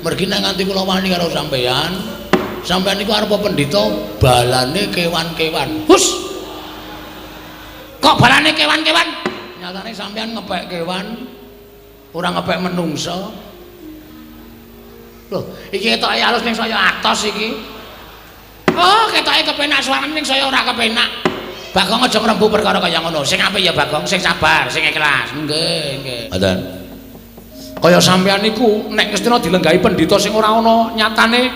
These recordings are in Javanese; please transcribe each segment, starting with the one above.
Mergi nek nganti kula wani karo sampeyan, sampeyan niku arep pendhita balane kewan-kewan. Hus. Kok balane kewan-kewan? Nyatane sampeyan ngepek kewan, ora ngepek menungsa. Loh, iki ketoke alus ning saya atos iki. Oh, ketoke kepenak suarane ning saya ora kepenak. Bagong aja ngrembu perkara kaya ngono. Sing apik ya Bagong, sing sabar, sing ikhlas. Nggih, nggih. Ngoten. Kaya sampeyan niku nek Ngastina dilenggahi pendhita sing ora ana nyatane,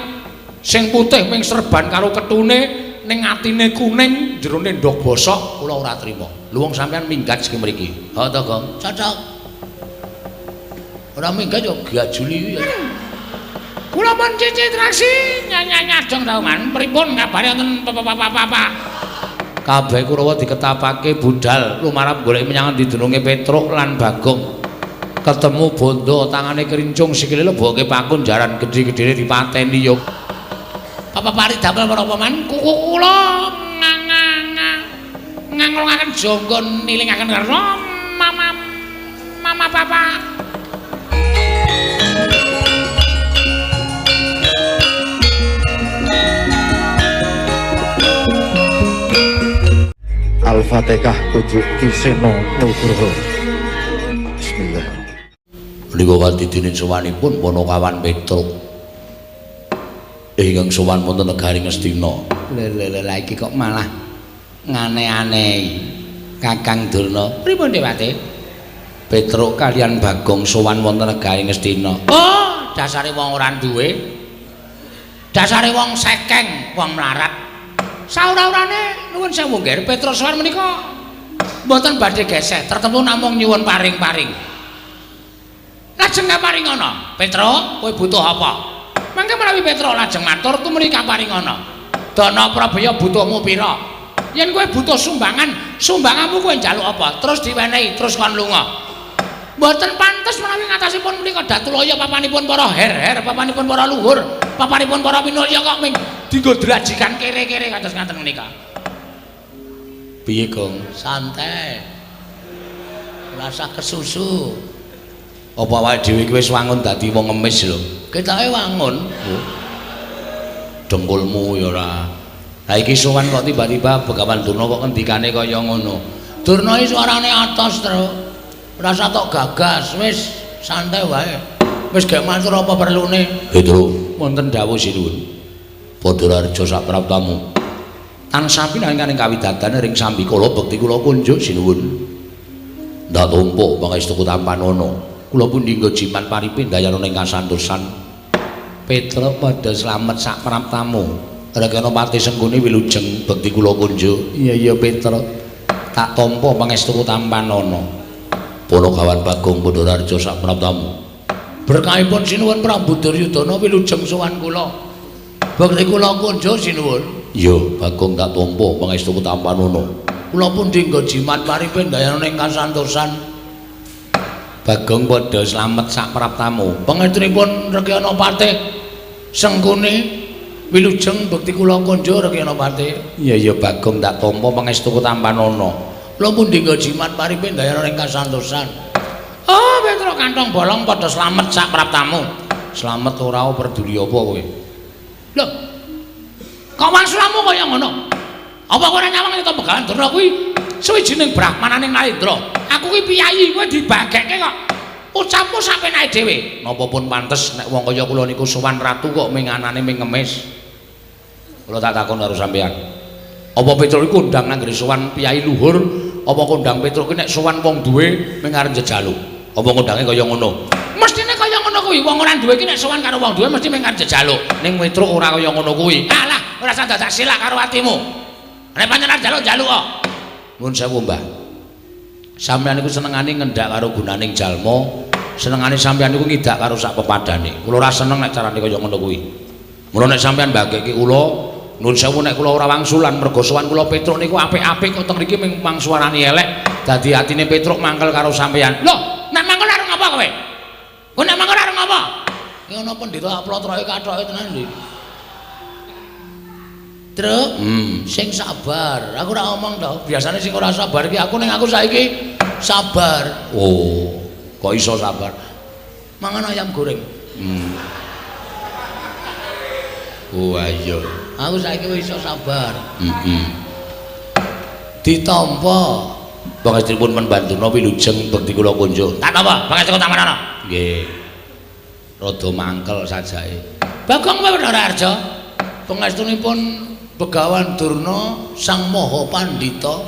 sing putih ming serban karo ketune, ning atine kuning, jerone ndog bosok, kula ora trima. Lho wong sampeyan minggat sing mriki. Ha to, Gong? Cocok. Ora minggat yo gajuli ya. Kula pun cici traksi nyanyanyadong dauman. Pripun kabare wonten papa-papa? Kabeh Kurawa diketapake budal lumarap golek menyang dununge Petruk lan Bagong. Ketemu bondo tangane krincung sikile leboke pakun jaran gedhe-gedhene dipateni yo. Papa pari damel menapa man? Kuku kula nganglungaken jangga nilingaken karna mama mama papa. Al-Fatihah kujuk Ki Seno Nugroho. Bismillah. Menika wadidine sowanipun Panakawan Petruk. Ingkang sowan wonten negari Ngastina. Lha lha lha iki kok malah ngane-anehi Kakang Durna. Pripun Dewate? Petruk kalian Bagong sowan wonten negari Ngastina. Oh, dasare wong ora duwe. Dasare wong sekeng, wong mlarat. Saura-urane nuwun sewu nggih, Petruk sowan menika mboten badhe geseh, tertemtu namung nyuwun paring-paring. Lajeng kaparingana, Petruk, kowe butuh apa? Mangke menawi Petruk lajeng matur tumrih kaparingana. Dana Prabaya butuhmu pira? Yen kowe butuh sumbangan, sumbanganmu kowe njaluk apa? Terus diwenehi, terus kon lunga. Mboten pantes menawi ngatasipun menika Datulaya papanipun para her-her, papanipun para luhur, papanipun para minulya kok ming dinggo drajikan kere-kere kados ngaten menika. Piye, Gong? Santai. Ora usah kesusu. Apa awake dhewe iki wis wangun dadi wong ngemis lho? Ketoke wangun. Oh. Dengkulmu ya ora. Lah iki sowan kok tiba-tiba Begawan Durna kok ngendikane kaya ngono. Durna iki suarane atos, Truk. Ora usah tok gagas, wis santai wae. Wis gek matur apa perlune? Petruk, wonten dawuh sinuwun. Padha raja sak praptamu. Tansah pinangan ing kawidadan ring sambikala bekti kula kunjuk sinuwun. Ndak tampa pangestu tampanana. Kula pundi nggo jimat paripe ndayana ing kasantosan. Petruk padha slamet sak praptamu. Rekana pati senggone wilujeng bekti kula kunjuk. Iya iya Petruk. Tak tampa pangestu tampanana. Panakawan Bagong Pandharaharja sak praptamu. Berkahipun sinuwun Prabu Duryudana wilujeng sowan kula. Bekti kula kunjuk sinuwun. Iya, Bagong tak tampa pangestu tampanana. Kula pundi nggo jimat paripe ndayana ing kasantosan. Bagong padha slamet sak praptamu. Pangestunipun Rekyana Patih Sengkuni wilujeng bekti kula kunjuk Rekyana Patih. Iya iya Bagong tak tampa pangestu tampanana. Kula pundi nggo jimat paripe ndayana ing kasantosan. Oh, Petruk kantong bolong padha slamet sak praptamu. Slamet ora peduli apa kowe? Lho. Kok wangsulamu kaya ngono? Apa kowe ora nyawang yen Begawan Durna kuwi suwijining brahmananing Narendra? Aku kuwi piyayi, kowe dibagekke kok. Ucapmu sak penake dhewe. Napa pun pantes nek wong kaya kula niku sowan ratu kok ming anane ming ngemis. Kula tak takon karo sampeyan. Apa Petruk iku kondang nang sowan piyayi luhur, apa kondang Petruk ki nek sowan wong duwe ming arep njejaluk? Apa kondange kaya ngono? Mestine kaya ngono kuwi, wong ora duwe ki nek sowan karo wong duwe mesti ming arep njejaluk. Ning Petruk ora kaya ngono kuwi. Alah, ora usah dadak silak karo atimu. Nek pancen arep njaluk-njaluk kok. Nuwun sewu, Mbah. Sampeyan niku senengane ngendak karo gunaning jalma, senengane sampeyan niku ngidak karo sak pepadane. Kula ora seneng nek carane kaya ngono kuwi. Mula nek sampeyan mbagekke kula, nuwun sewu nek kula ora wangsulan mergo sowan kula Petruk niku apik-apik kok teng mriki ming mangsuarani elek, dadi atine Petruk mangkel karo sampeyan. Lho, nek mangkel arep ngapa kowe? Kowe nek mangkel arep ngapa? Ki ana pendhita aplotroke kathoke tenan lho. Truk, sing sabar. Aku ora ngomong to. Biasane sing ora sabar iki aku, ning aku saiki sabar. Oh, kok iso sabar? Mangan ayam goreng. Oh iya. Aku saiki wis iso sabar. Heeh. Ditampa. Pangestunipun Panembahan Durna wilujeng bekti kula kunjuk. Tak tampa, pangestu tamanana. Nggih. Rada mangkel sajake. Bagong kowe Bathara Arja. Pangestunipun Begawan Durna Sang Maha Pandhita.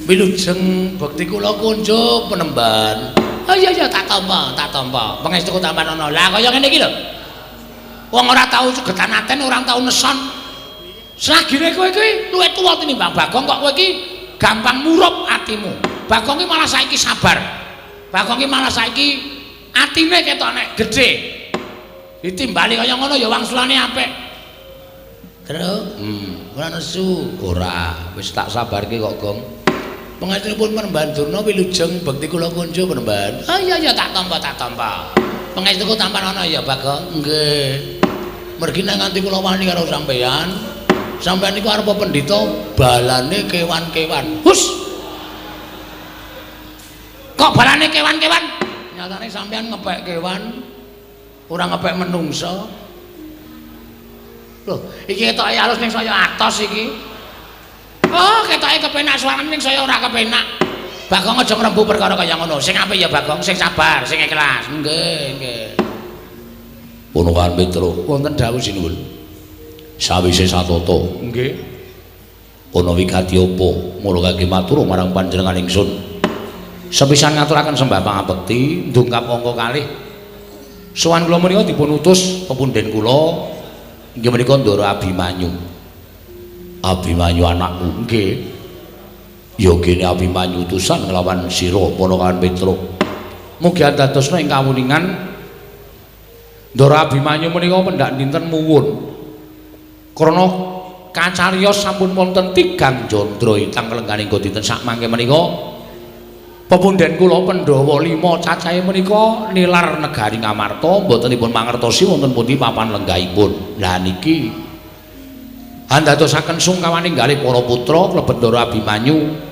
Wilujeng bekti kula kunjuk Panembahan. Oh iya iya tak tampa, tak tampa. Pangestu tamanana. Lah kaya ngene iki lho. Wong ora tau cegetan aten, ora tau neson. Selagine kowe iki luwih tuwa tinimbang Bagong kok kowe iki gampang murup atimu. Bagong iki malah saiki sabar. Bagong iki malah saiki atine ketok nek gedhe. Ditimbali kaya ngono ya wangsulane apik. Truk, ora nesu. Ora, wis tak sabarke kok, Gong. Pangestunipun Panembahan Durna wilujeng bekti kula kunjuk Panembahan. Oh iya iya tak tampa, tak tampa. Pangestuku tampanana ya, Bagong. Nggih. Mergi nek nganti kula wani karo sampeyan, sampeyan niku arep pendhita balane kewan-kewan. Hus. Kok balane kewan-kewan? Nyatane sampeyan ngepek kewan, ora ngepek menungsa. Loh, iki ketoke alus ning saya atos iki. Oh, ketoke kepenak suarane ning saya ora kepenak. Bagong aja ngrembu perkara kaya ngono. Sing apik ya Bagong, sing sabar, sing ikhlas. Nggih, nggih. Punukan Petro, wonten dawuh sinuwun. Sawise satata, nggih. Ana wigati apa? Mula kangge matur marang panjenengan ingsun. Sepisan ngaturaken sembah pangabekti, ndungkap angka kalih. Sowan kula menika dipun utus pepundhen kula inggih menika Ndara Abimanyu. Abimanyu anakku, nggih. Ya kene Abimanyu utusan nglawan sira Panakawan Petro. Mugi andadosna ing kawuningan Ndara Abimanyu menika pendak dinten muwun. Krana kacariyos sampun wonten tigang jandra itang lengganing dinten sakmangke menika pepundhen kula Pandhawa 5 cacahe menika nilar negari Ngamarta mbotenipun mangertosi wonten pundi papan lenggahipun. Lah niki andadosaken sungkawaning galih para putra klebet Ndara Abimanyu.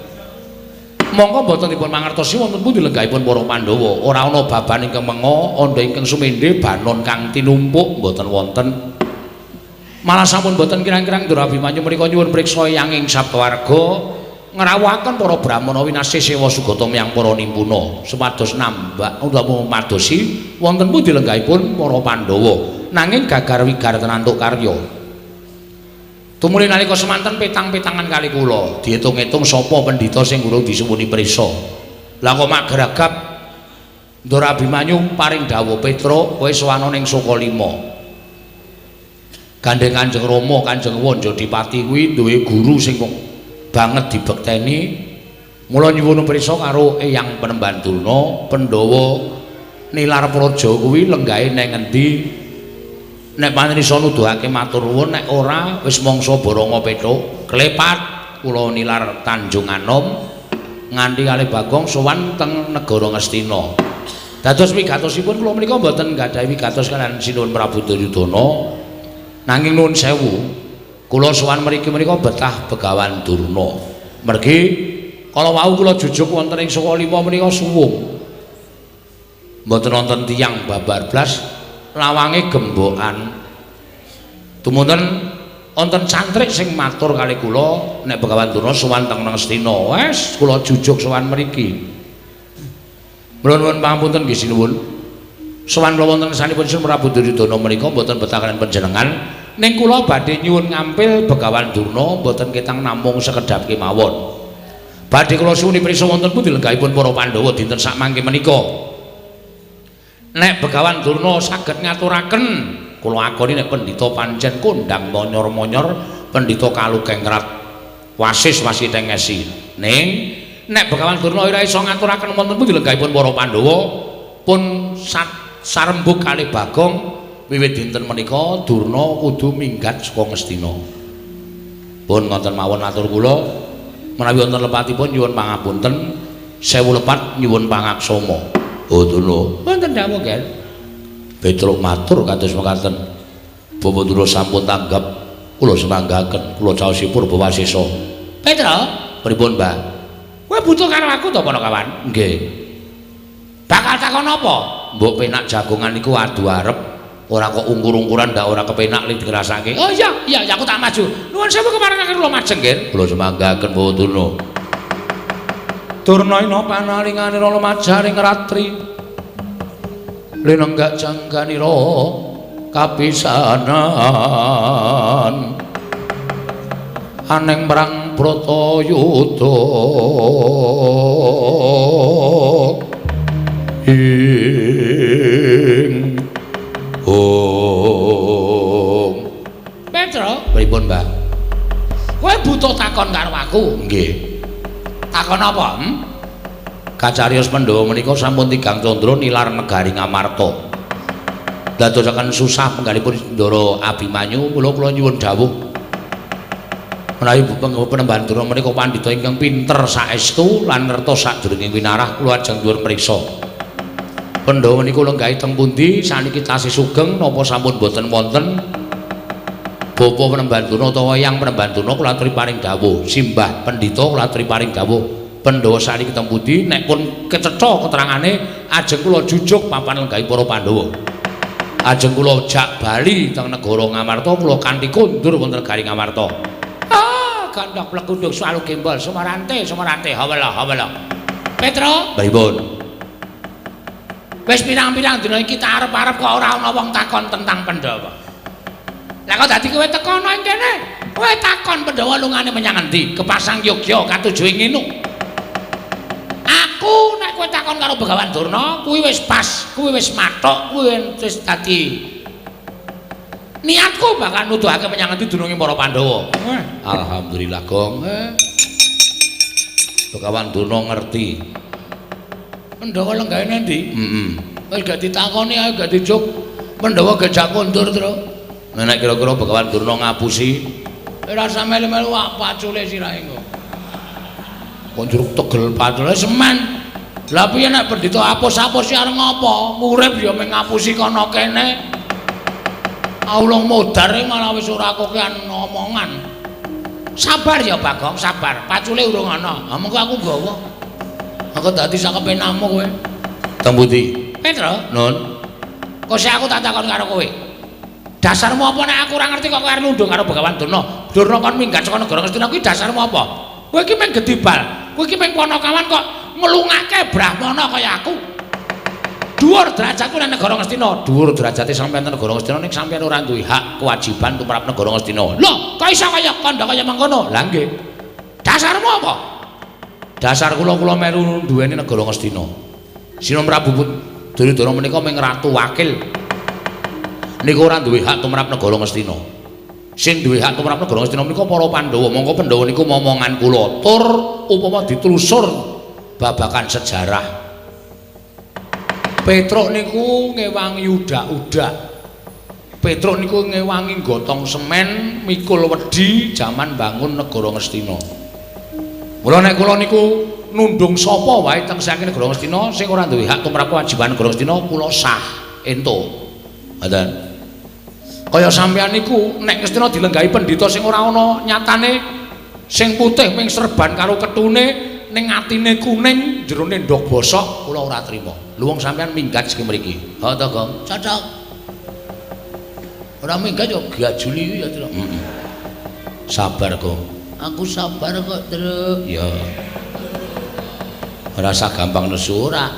Monggo mbotenipun mangertosi wonten pundi lenggahipun para Pandhawa. Ora ana baban ingkang menga, andha ingkang sumendhe, banon kang tinumpuk mboten wonten. Malah sampun mboten kirang-kirang Ndara Abimanyu menika nyuwun priksa eyang ing sabawarga ngrawuhaken para brahmana winasih sewa sugata miyang para nimpuna supados nambah utawa madosi wonten pundi lenggahipun para Pandhawa. Nanging gagar wigar tenantuk karya. Tumuli nalika semanten petang-petangan kali kula diitung-itung sapa pendhita sing urung disuwuni prisa. Lah kok magragap Ndara Abimanyu paring dawuh, Petruk, kowe sowana ning Sukalima. Gandeng Kanjeng Rama, Kanjeng Wanjadipati kuwi duwe guru sing banget dibekteni. Mula nyuwun prisa karo Eyang Panembahan Durna, Pandhawa nilar praja kuwi lenggahe nang ngendi? Nek pancen iso nuduhake matur nuwun, nek ora wis mangsa boronga petuk klepat kula nilar Tanjung Anom nganti kalih Bagong sowan teng negara Ngastina. Dados wigatosipun kula menika mboten nggadahi wigatos kaliyan Sinuwun Prabu Duryudana, nanging nuwun sewu kula sowan mriki menika betah Begawan Durna. Mergi kala wau kula jujuk wonten ing Sukalima menika suwung, mboten wonten tiyang babar blas, lawange gembokan. Tumunten wonten cantrik sing matur kali kula nek Begawan Durna sowan teng Ngastina. Wes kula jujuk sowan mriki. Mula nuwun pangapunten nggih sinuwun. Sowan kula wonten ngersanipun Sinuwun Prabu Duryudana menika mboten betah kaliyan panjenengan, ning kula badhe nyuwun ngampil Begawan Durna mboten ketang namung sekedhap kemawon. Badhe kula suwuni prisa wonten pundi lenggahipun para Pandhawa dinten sakmangke menika. Nek Begawan Durna saged ngaturaken, kula akoni nek pendhita pancen kondhang monyor-monyor, pendhita kalukengrat wasis wasiteng esi. Ning nek Begawan Durna ora iso ngaturaken wonten pundi lenggahipun para Pandhawa, pun sarembug kalih Bagong wiwit dinten menika Durna kudu minggat saka Ngastina. Pun ngoten mawon atur kula, menawi wonten lepatipun nyuwun pangapunten, sewu lepat nyuwun pangaksama. Oh Durna, wonten dawuh, Ger. Petruk matur kados mekaten. Bapak Durna sampun tanggap, kula semanggaken, kula caosi purba wasesa. Petruk, pripun, Mbah? Kowe butuh karo aku to, Panakawan? Nggih. Bakal takon apa? Mbok penak jagongan iku adu arep Ora kok ungkur-ungkuran ndak ora kepenak li ngrasake. Oh iya, iya aku tak maju. Nuwun sewu keparengaken kula majeng, nggih. Kula semanggaken Bapak Durna. Durna ina panalinganira lumajaring ratri. Linenggak jangganira kapisanan. Aneng marang Bratayuda. Ing Om. Petro, pripun, Mbah? Kowe butuh takon karo aku? Nggih. Takon apa? Hmm? Kacariyos Pandhawa menika sampun tigang candra nilar negari Ngamarta. Dadosaken susah penggalipun Ndara Abimanyu, mula kula nyuwun dawuh. Menawi Panembahan Durna menika pandhita ingkang pinter saestu lan ngertos sadurunge winarah, kula ajeng nyuwun priksa. Pandhawa niku lenggahi teng pundi saniki tasih sugeng napa sampun boten wonten? Bapa Panembahan Durna utawa Eyang Panembahan Durna kula aturi paring dawuh, simbah pendhita kula aturi paring dawuh. Pandhawa saniki teng pundi? Nek pun kecetha keterangane ajeng kula jujuk papan lenggahi para Pandhawa. Ajeng kula jak bali teng negara Ngamarta, kula kanthi kondur wonten negari Ngamarta. Ah, gandhok plegunduk swalu gembol sumarante sumarante hawala hawala. Petro, pripun? Wis pirang-pirang dina iki tak arep-arep kok ora ana wong takon tentang Pandhawa. Lah kok dadi kowe teko ana ing kene? Kowe takon Pandhawa lungane menyang endi? Kepasang Yogya katuju ing nginu. Aku nek kowe takon karo Begawan Durna, kuwi wis pas, kuwi wis mathuk, kuwi wis dadi niatku bakal nuduhake menyang endi dununge para Pandhawa. Alhamdulillah, Gong. Begawan Durna ngerti. Pandhawa lenggahe endi? Heeh. Wis gak ditakoni ae gak dijuk. Pandhawa gejak kondur, Tru. Nek kira-kira Begawan Durna ngapusi, ora usah melu-melu pacule sirahe engko. Kok njuruk tegel pacule semen. Lah piye nek pendhita apus-apus arep ngopo? Urip ya mung ngapusi kono kene. Aulung modar malah wis ora kokean omongan. Sabar ya Bagong, sabar. Pacule urung ana. Ha mengko aku nggawa. Aku dadi sakepenamu kowe. Teng pundi? Petro, Nun. Kok sik aku tak takon karo kowe. Dasarmu apa nek aku ora ngerti kok kowe arep nundung karo Begawan Durna? Durna kon minggat saka negara Ngastina kuwi dasarmu apa? Kowe iki mung gedibal. Kowe iki mung panakawan kok nglungake brahmana kaya aku. Dhuwur derajatku nang negara Ngastina. Dhuwur derajate sampeyan nang negara Ngastina ning sampeyan ora duwe hak kewajiban tumrap negara Ngastina. Lho, kok iso kaya kandha kaya mengkono? Lah nggih. Dasarmu apa? Dasar kula kula melu duweni negara Ngastina. Sina Prabu Duryudana menika mung ratu wakil. Niku ora duwe hak tumrap negara Ngastina. Sing duwe hak tumrap negara Ngastina menika para Pandhawa. Mongko Pandhawa niku momongan kula. Tur upama ditelusur babakan sejarah. Petruk niku ngewangi udak-udak. Petruk niku ngewangi gotong semen, mikul wedi jaman bangun negara Ngastina. Mula nek kula niku nundung sapa wae teng saking negara Ngastina sing ora duwe hak tumrap kewajiban negara Ngastina kula sah entuk. Ngoten. Kaya sampeyan niku nek Ngastina dilenggahi pendhita sing ora ana nyatane sing putih ming serban karo ketune ning atine kuning jerone ndog bosok kula ora trima. Lho wong sampeyan minggat saking mriki. Ha to, Gong? Cocok. Ora minggat yo gajuli ya, Tru. Heeh. Sabar, Gong. Aku sabar kok, Tru. Ya. Ora usah gampang nesu ora.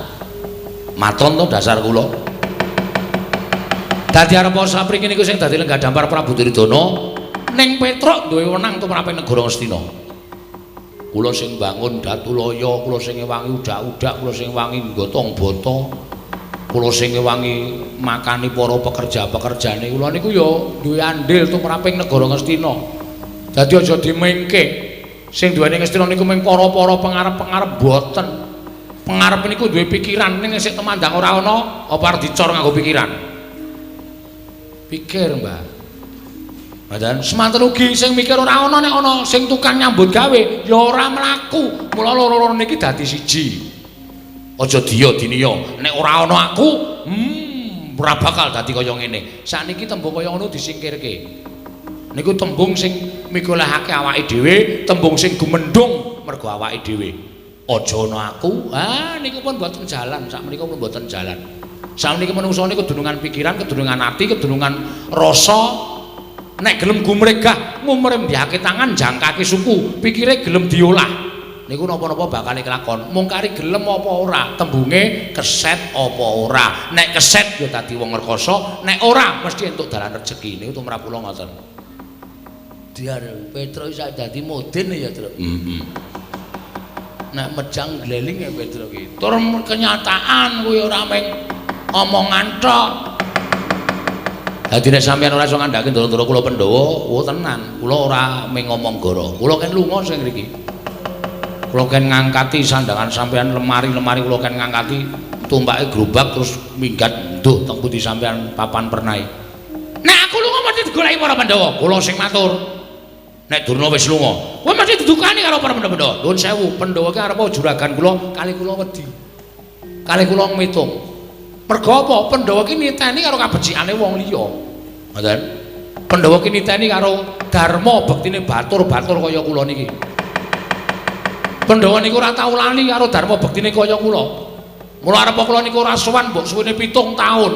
Maton to dasar kula. Dadi arep sapriki niku sing dadi lenggah dampar Prabu Duryudana ning Petruk duwe wenang tumrap negara Ngastina. Kula sing bangun Datulaya, kula sing ngewangi udak-udak, kula sing ngewangi gotong bata, kula sing ngewangi makani para pekerja-pekerjane. Kula niku ya duwe andil tumraping negara Ngastina. Dadi aja dimengke. Sing duweni Ngastina niku mung para-para pengarep-pengarep boten. Pengarep niku duwe pikiran ning sik temandang ora ana, apa arep dicor nganggo pikiran? Pikir, Mbah. Ngoten, semanten ugi sing mikir ora ana nek ana sing tukang nyambut gawe ya ora mlaku. Mula loro-loro niki dadi siji. Aja diya diniya, nek ora ana aku, ora bakal dadi kaya ngene. Sakniki tembung kaya ngono disingkirke. Niku tembung sing migolehake awake dhewe, tembung sing gumendhung mergo awake dhewe. Aja ana aku. Ah niku pun mboten jalan, sakmenika pun mboten jalan. Sakniki manungsa niku kedunungan pikiran, kedunungan ati, kedunungan rasa. Nek gelem gumregah, ngumrembyake tangan, jangkake suku, pikire gelem diolah. Niku napa-napa bakal kelakon. Mung kari gelem apa ora, tembunge keset apa ora. Nek keset ya dadi wong rekasa, nek ora mesti entuk dalan rejeki. Niku tumrap kula ngoten. Diar Petro iso dadi modin ya, Tru. Heeh. Nek mejang gleling ya Petro ki. Tur kenyataan kuwi ora mung omongan tok. Dadi nek sampeyan ora iso ngandhake ndara-ndara kula Pandhawa, oh tenan, kula ora mung ngomong goro. Kula ken lunga sing ngriki. Kula ken ngangkati sandangan sampeyan lemari-lemari kula ken ngangkati tumpake gerobak terus minggat nduh teng pundi sampeyan papan pernahe. Nek aku lunga mesti digoleki para Pandhawa. Kula sing matur. Nek Durna wis lunga, kowe mesti didukani karo para Pandhawa. Nuwun sewu, Pandhawa ki arep juragan kula, kali kula wedi. Kali kula ngitung. Mergo apa? Pandhawa ki niteni karo kabecikane wong liya. Ngoten. Pandhawa ki niteni karo dharma bektine batur-batur kaya kula niki. Pandhawa niku ora tau lali karo dharma bektine kaya kula. Mula arep kula niku ora sowan mbok suwene 7 taun.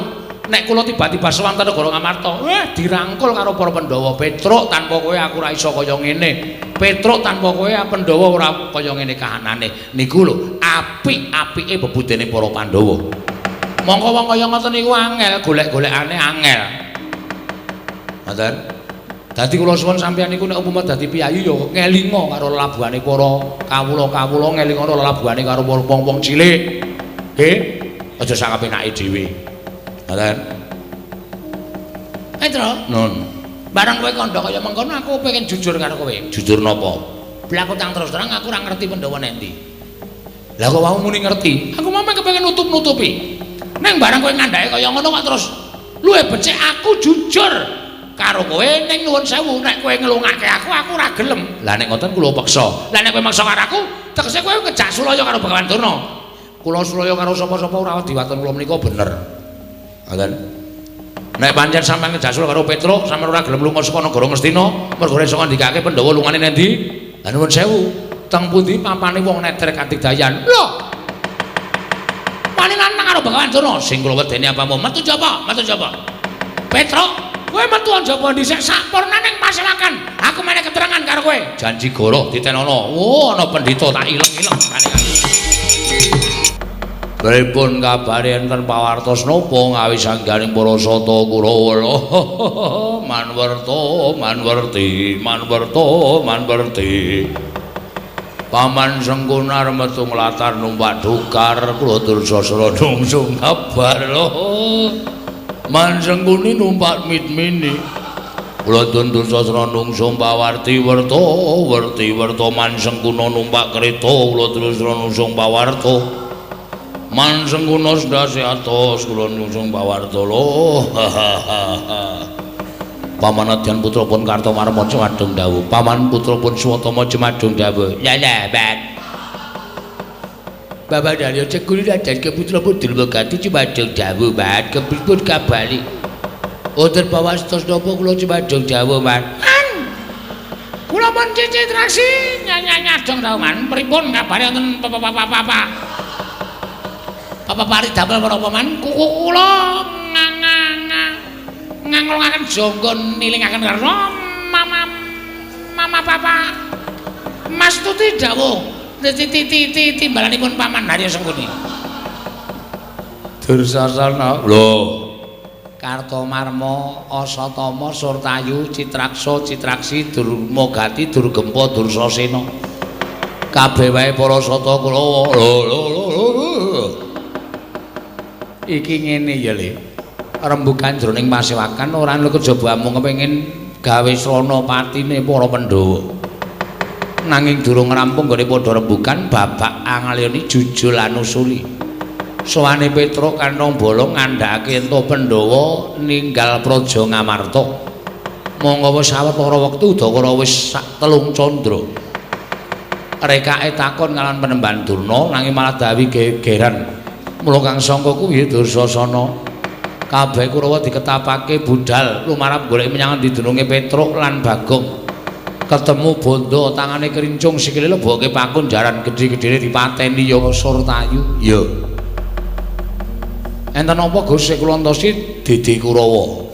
Nek kula tiba-tiba sowan ten negara Ngamarta, dirangkul karo para Pandhawa. Petruk tanpa kowe aku ora iso kaya ngene. Petruk tanpa kowe Pandhawa ora kaya ngene kahanane. Niku lho apik-apike bebudene para Pandhawa. Mongko wong kaya ngoten niku angel, golek-golekane angel. Ngoten. Dadi kula suwun sampeyan niku nek umpama dadi piyayi ya ngelinga karo lelabuhane para kawula-kawula, ngelinga karo lelabuhane karo wong-wong cilik. Nggih, aja sak kapenake dhewe. Ngoten. Petro, nun. Barang kowe kandha kaya mengkono aku pengen jujur karo kowe. Jujur napa? Blaku tang terus terang aku ora ngerti Pandhawa nek ndi. Lah kok wau muni ngerti? Aku mau kepengin nutup-nutupi. Ning barang kowe ngandhake kaya ngono kok terus luwih becik aku jujur karo kowe ning nuwun sewu nek kowe ngelungake aku aku ora gelem. Lah nek ngoten kula peksa. Lah nek kowe maksa karo aku, tegese kowe kejak sulaya karo Bagawan Durna. Kula sulaya karo sapa-sapa ora wedi waton kula menika bener. Ngoten. Nek pancen sampeyan kejak sulaya karo Petruk, sampeyan ora gelem lunga saka negara Ngastina, mergo iso ngandikake Pandhawa lungane nang ndi? Lah nuwun sewu, teng pundi papane wong netrek kadigdayan? Lho. Wani lanang karo Bagawan Durna, sing kula wedeni apamu? Metu jaba, metu jaba. Petruk, kowe metu njaba dhisik sampurna ning pasewakan. Aku meneh keterangan karo kowe. Janji goroh ditenono. Oh, ana pendhita tak ileng-ileng kane. Pripun kabare enten pawartos napa ngawi sangganing para sata Kurawa? Manwerta, manwerti, manwerta, manwerti. Paman Sengkunar metu nglatar numpak dukar kula Dursasana nungsung kabar lho. Man Sengkuni numpak mitmini. Kula Dursasana nungsung pawarti werta, werti werta Man Sengkuna numpak kereta kula Dursasana nungsung pawarta. Man Sengkuna sendase atos kula nungsung pawarta lho. Paman Adyan putra pun Kartomarma cumadung dawuh. Paman putra pun Swatama cumadung dawuh. La la ban. Bapak Daryo Cekuli dan ke putra pun Durmagati cumadung dawuh ban. Kepripun kabari? Wonten pawastos napa kula cumadung dawuh man. Kula pun Citraksi nyanyanyadong dawuh man. Pripun kabare wonten papa-papa? Papa pari damel menapa man? Kuku kula ngangolongaken jangga nilingaken karna mama mama papa Mas Tuti dawuh timbalanipun Paman Harya Sengkuni. Dursasana lho Kartomarma Asatama Surtayu Citraksa Citraksi Durmagati Durgempa Dursasena kabeh wae para sata Kurawa lho lho lho iki ngene ya Le. Rembugan jroning pasewakan ora ana kejaba amung kepengin gawe srana patine para Pandhawa. Nanging durung rampung nggone padha rembugan babak angalyani jujul anusuli. Sowane Petruk kantong bala ngandhakake ento Pandhawa ninggal praja Ngamarta. Monggo wis sawetara wektu udakara wis sak telung candra. Rekake takon kalawan Panembahan Durna nanging malah dawi gegeran. Mula kang sangka kuwi Dursasana. Kabeh Kurawa diketapake budhal lumarap golek menyang endi dununge Petruk lan Bagong. Ketemu bondo tangane krincung sikile leboke pakun jaran gedhe-gedhene dipateni ya Surtayu. Ya. Enten apa Gus sing kula entosi Dede Kurawa.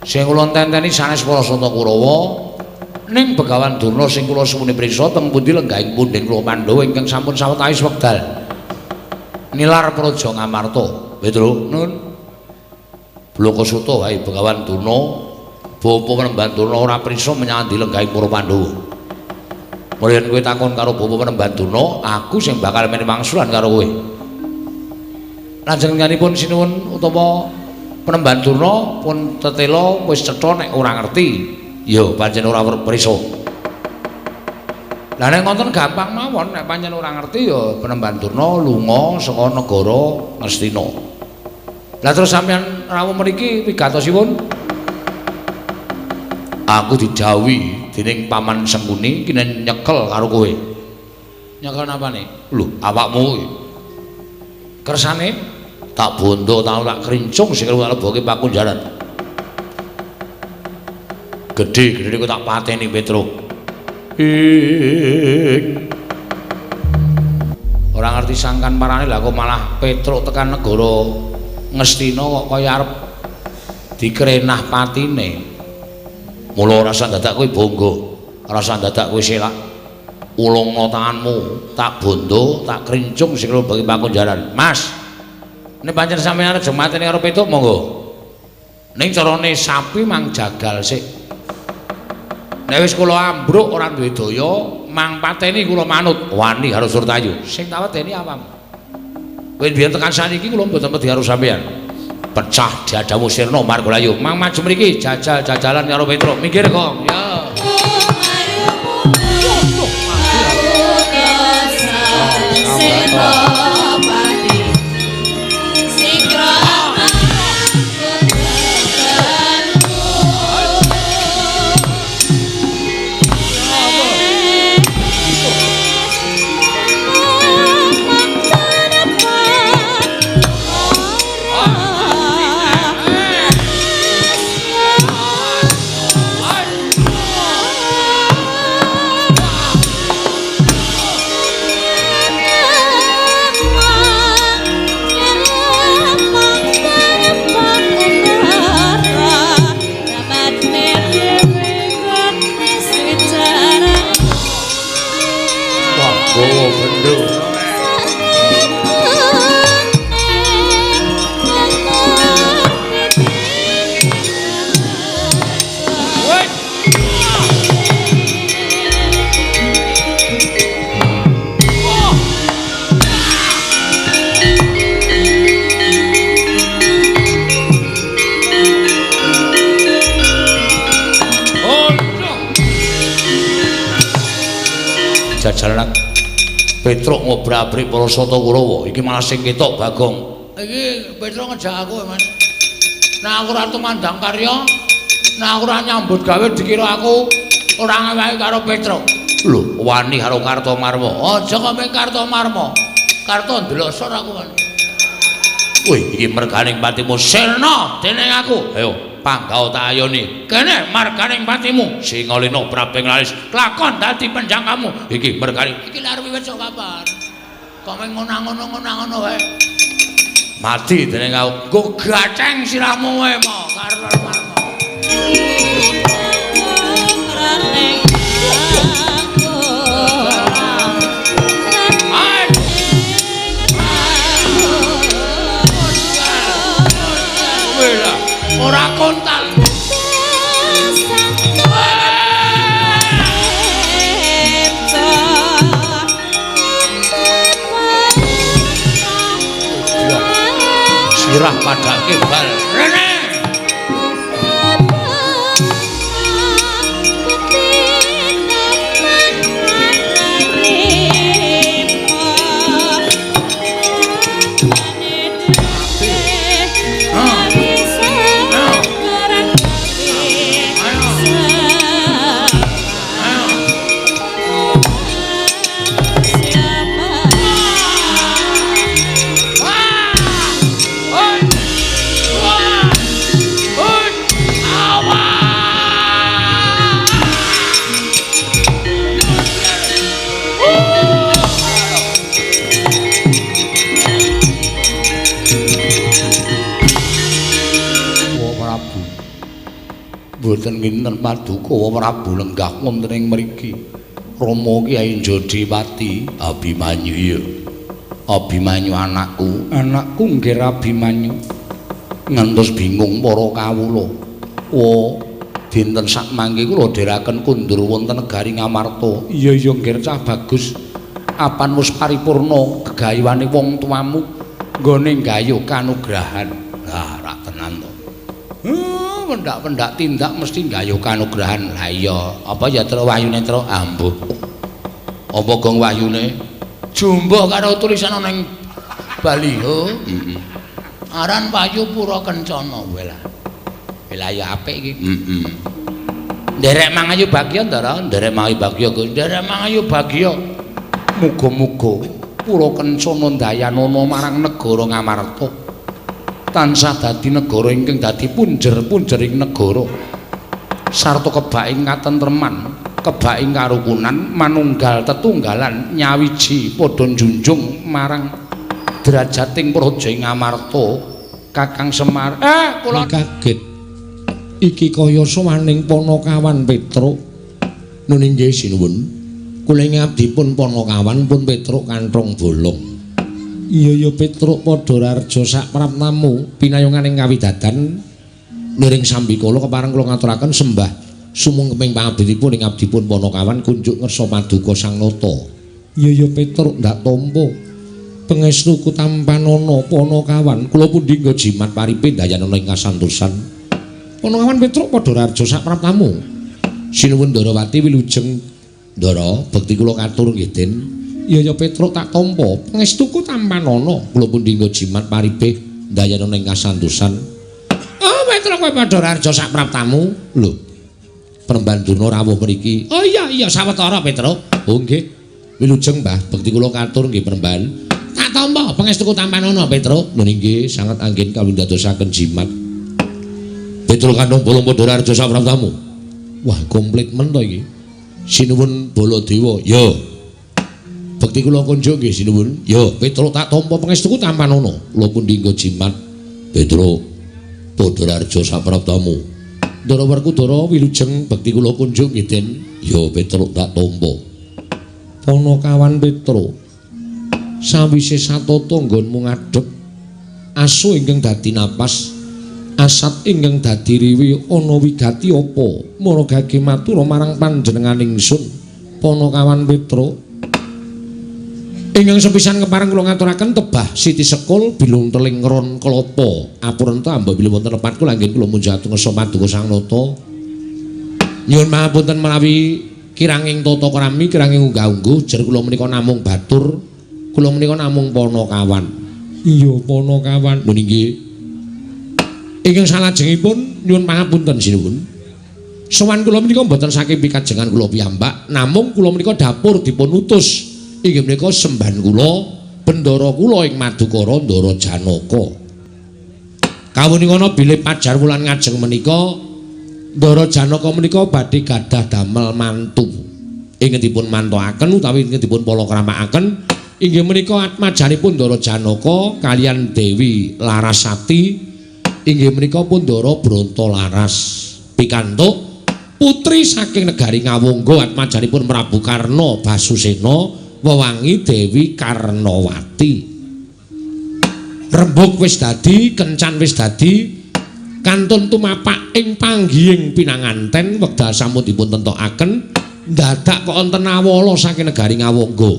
Sing kula tenteni sanes para sata Kurawa ning Begawan Durna sing kula suwuni prisa teng pundi lenggahing punden kula Pandhawa ingkang sampun sawetawis wekdal nilar Praja Ngamarta. Petro nun. Blakasuta wae Begawan Durna, bapa Panembahan Durna ora prisa menyang endi lenggahing para Pandhawa. Mulane yen kowe takon karo bapa Panembahan Durna, aku sing bakal menehi wangsulan karo kowe. Lanjenenganipun sinuwun utawa Panembahan Durna pun tetela wis cetha nek ora ngerti. Ya pancen ora prisa. Lah nek ngoten gampang mawon, nek pancen ora ngerti ya Panembahan Durna lunga saka negara Ngastina. Lah terus sampeyan rawuh mriki wigatosipun? Aku didhawuhi dening Paman Sengkuni kene nyekel karo kowe. Nyekel napane? Lho, awakmu kuwi. Kersane tak bondo tau tak krincung sikil tak leboke pakunjaran. Gedhe-gedhe ku tak pateni Petruk. Ing ora ngerti sangkan parane lah kok malah Petruk tekan negara Ngastina kok kaya arep dikrenah patine. Mula ora usah dadak kowe bangga, ora usah dadak kowe selak. Ulungna tanganmu, tak bondo, tak krincung sikil bagi pakunjaran. Mas, nek pancen sampeyan arep mateni karo Petruk monggo. Ning carane sapi mang jagal sik. Nek wis kula ambruk ora duwe daya, mang pateni kula manut wani karo Surtayu. Sing tak wedeni awam. Kowe biyen tekan saniki kula mboten wedi karo sampeyan. Pecah dadamu sirna Margalayu. Mang maju mriki jajal-jajalan karo Petruk. Minggir, Kong. Ya. Jajalan Petruk ngobrak-abrik para sata Kurawa. Iki malah sing ketok Bagong. Iki Petruk ngejak aku, Mas. Nek aku ora tumandang karya, nek aku ora nyambut gawe dikira aku ora ngewehi karo Petruk. Lho, wani karo Kartomarma. Aja kok mung Kartomarma. Karto ndelosor aku, Mas. Wih, iki merganing patimu sirna dening aku. Ayo, panggau tak ayoni. Kene marganing patimu Singalina Prabeng Laris. Lakon dadi penjangkamu. Iki merganing. Iki lha arep wiwit sok kapan? Kok mung ngono-ngono wae. Mati dening aku. Nggo gaceng sirahmu wae mo Kartomarma. Ora kontal. Sirah padake bal. Rene. Wah! Mboten nginten paduka Prabu lenggah wonten ing mriki. Rama Kyai Jodipati Abimanyu ya. Abimanyu anakku, anakku nggih Abimanyu. Ngantos bingung para kawula. Wa dinten sakmangke kula dherekaken kundur wonten negari Ngamarta. Iya iya nggih cah bagus. Apan wis paripurna gegayuhane wong tuamu nggone nggayuh kanugrahan. Lah ra tenan to. Pendak-pendak tindak mesti nggayuh kanugrahan. Lah iya, apa ya Tru wahyune Tru? Ambuh. Apa gong wahyune? Jumbuh karo tulisan ana ning baliho. Heeh. Aran Wahyu Pura Kencana. Welah. Welah ya apik iki. Heeh. Nderek mangayu bagya, Ndara. Nderek mangayu bagya, Gus. Nderek mangayu bagya. Muga-muga Pura Kencana ndayanana marang negara Ngamarta. Tansah dadi negara ingkang dadi punjer-punjering negara. Sarta kebaking katentreman, kebaking karukunan, manunggal tetunggalan nyawiji padha njunjung marang derajating praja Ngamarta. Kakang Semar, kula kaget. Iki kaya sowaning Panakawan Petruk. Nun inggih sinuwun. Kula ing abdipun Panakawan pun Petruk kanthong bolong. Iya ya Petruk padha rarja sak praptamu pinayunganing kawidadan niring sambikala kepareng kula ngaturaken sembah sumungkeming pangabditipun ing abdipun Panakawan kunjuk ngersa paduka Sang Nata. Iya ya Petruk ndak tampa pangestuku tampanana Panakawan. Kula pundi nggo jimat paripe ndayanana ing kasantosan. Panakawan Petruk padha rarja sak praptamu. Sinuwun Ndarawati wilujeng Ndara, bekti kula katur nggih Den. Iya ya Petruk tak tampa pangestuku tampanana. Kula pundi nggo jimat paripe ndayanana ing kasantosan. Oh Petruk kowe padha rarja sak praptamu. Lho, Premban Durna rawuh mriki. Oh iya iya sawetara Petruk. Oh nggih. Wilujeng Mbah, bekti kula katur nggih Premban. Tak tampa pangestuku tampanana Petruk. Nun inggih sanget anggen kawindadosaken jimat. Petruk kandhong bolong padha rarja sak praptamu. Wah, komplit men to iki. Sinuwun Baladewa. Ya. Bekti kula kunjuk nggih sinuwun. Ya, Petruk tak tampa pangestuku tampanana. Kula pundi nggo jimat. Petruk padha rarja sak praptamu. Ndara Werkudara wilujeng bekti kula kunjuk nggih Den. Ya, Petruk tak tampa. Panakawan Petruk, sawise satata nggonmu ngadhep asu ingkang dadi napas, asat ingkang dadi riwi ana wigati apa? Maragage matur marang panjenengan ingsun Panakawan Petruk. Ingkang sepisan kepareng kula ngaturaken tebah siti sekul bilung teling ron klapa. Apurenta amba bilih wonten lepat kula anggen kula munjat ngersa paduka Sang Nata. Nyuwun pangapunten menawi kiranging tata krami, kiranging unggah-ungguh, jer kula menika namung batur, kula menika namung Panakawan. Iya Panakawan. Nun inggih. Ingkang salajengipun nyuwun pangapunten sinuwun. Sowan kula menika mboten saking pikajengan kula piyambak, namung kula menika dapur dipun utus. Inggih menika semban kula, bendara kula ing Madukara Ndara Janaka. Kawuningana bilih pajar wulan ngajeng menika Ndara Janaka menika badhe gadah damel mantu. Ingkang dipun mantokaken utawi ingkang dipun palakramakaken inggih menika atmajanipun Ndara Janaka kaliyan Dewi Larasati inggih menika pun Ndara Brontolaras. Pikantuk putri saking negari Ngawangga atmajanipun Prabu Karna Basusena wewangi Dewi Karnawati. Rembug wis dadi, kencan wis dadi, kantun tumapak ing panggihing pinanganten wekdal sampun dipun tentokaken dadak kok wonten nawala saking negari Ngawangga.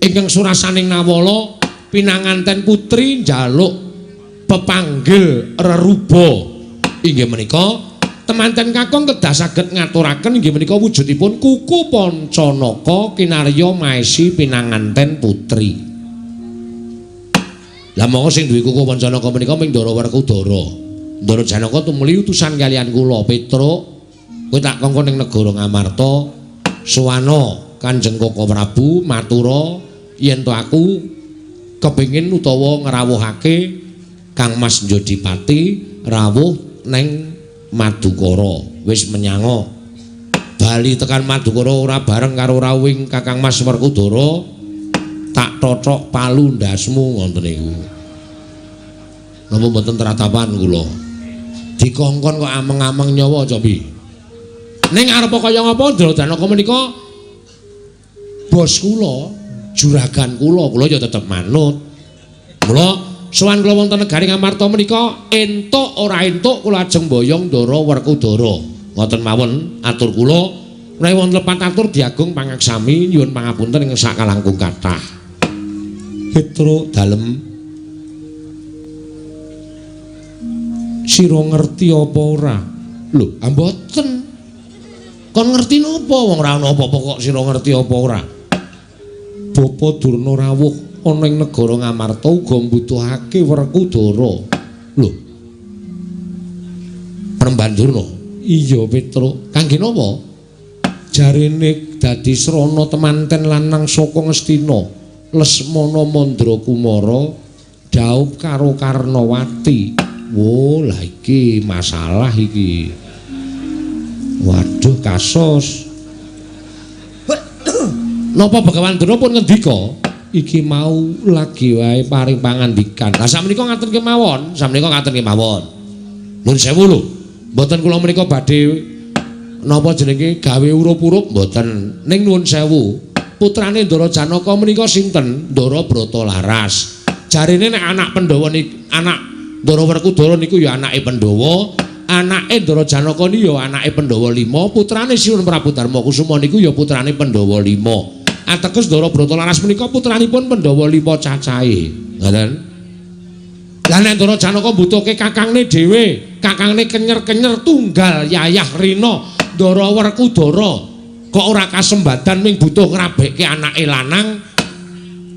Ingkang surasaning nawala pinanganten putri njaluk pepanggil reruba. Inggih menika temanten kakung kedah saged ngaturaken inggih menika wujudipun kuku Pancanaka kinarya maesi pinanganten putri. Lah monggo sing duwe kuku Pancanaka menika ming Ndara Werkudara. Ndara Janaka tumuli utusan kaliyan kula Petruk, kowe tak kongkon ning negara Ngamarta, suwana Kanjeng Koko Prabu matura yen to aku kepengin utawa ngrawuhake Kang Mas Njodipati rawuh neng Madukara. Wis menyanga bali tekan Madukara ora bareng karo rawuhing Kakang Mas Werkudara, tak tothok palu ndasmu ngoten niku. Napa mboten tratapan kula? Dikongkon kok ameng-ameng nyawa cobi. Ning arep kaya ngapa Ndara Janaka menika bos kula, juragan kula, kula ya tetep manut. Mula sowan kula wonten negari Ngamarta menika entuk ora entuk kula ajeng boyong Ndara Werkudara. Ngoten mawon atur kula. Menawi wonten lepat atur diagung pangaksami nyuwun pangapunten ingkang sakalangkung kathah. Petruk dalem sira ngerti apa ora? Lho, mboten. Kon ngerti napa wong ora ana apa-apa kok sira ngerti apa ora? Bapa Durna rawuh ana ing negara Ngamarta uga mbutuhake Werkudara. Lho. Panembahan Durna. Iya, Petruk. Kangge napa? Jarene dadi srana temanten lanang saka Ngastina, Lesmana Mandra Kumara dhaup karo Karnawati. Wo, lah iki masalah iki. Waduh, kasus. Napa Begawan Durna pun ngendika? Iki mau lagi wae paring pangandikan. Lah sakmenika ngaten kemawon, sakmenika ngaten kemawon. Nuwun sewu lho. Mboten kula menika badhe napa jenenge gawe urup-urup mboten. Ning nuwun sewu, putrane Ndara Janaka menika sinten? Ndara Bratalaras. Jarene nek anak Pandhawa niku anak Ndara Werkudara niku ya anake Pandhawa, anake Ndara Janaka niku ya anake Pandhawa 5, putrane Sinuwun Prabu Darmakusuma niku ya putrane Pandhawa 5. Ateges Ndara Bratalaras menika putranipun Pandhawa 5 cacahe. Ngoten. Lah nek Ndara Janaka mbutuhke kakangne dhewe, kakangne kenyer-kenyer tunggal yayah rina Ndara Werkudara kok ora kasembadan ming butuh ngrabekke anake lanang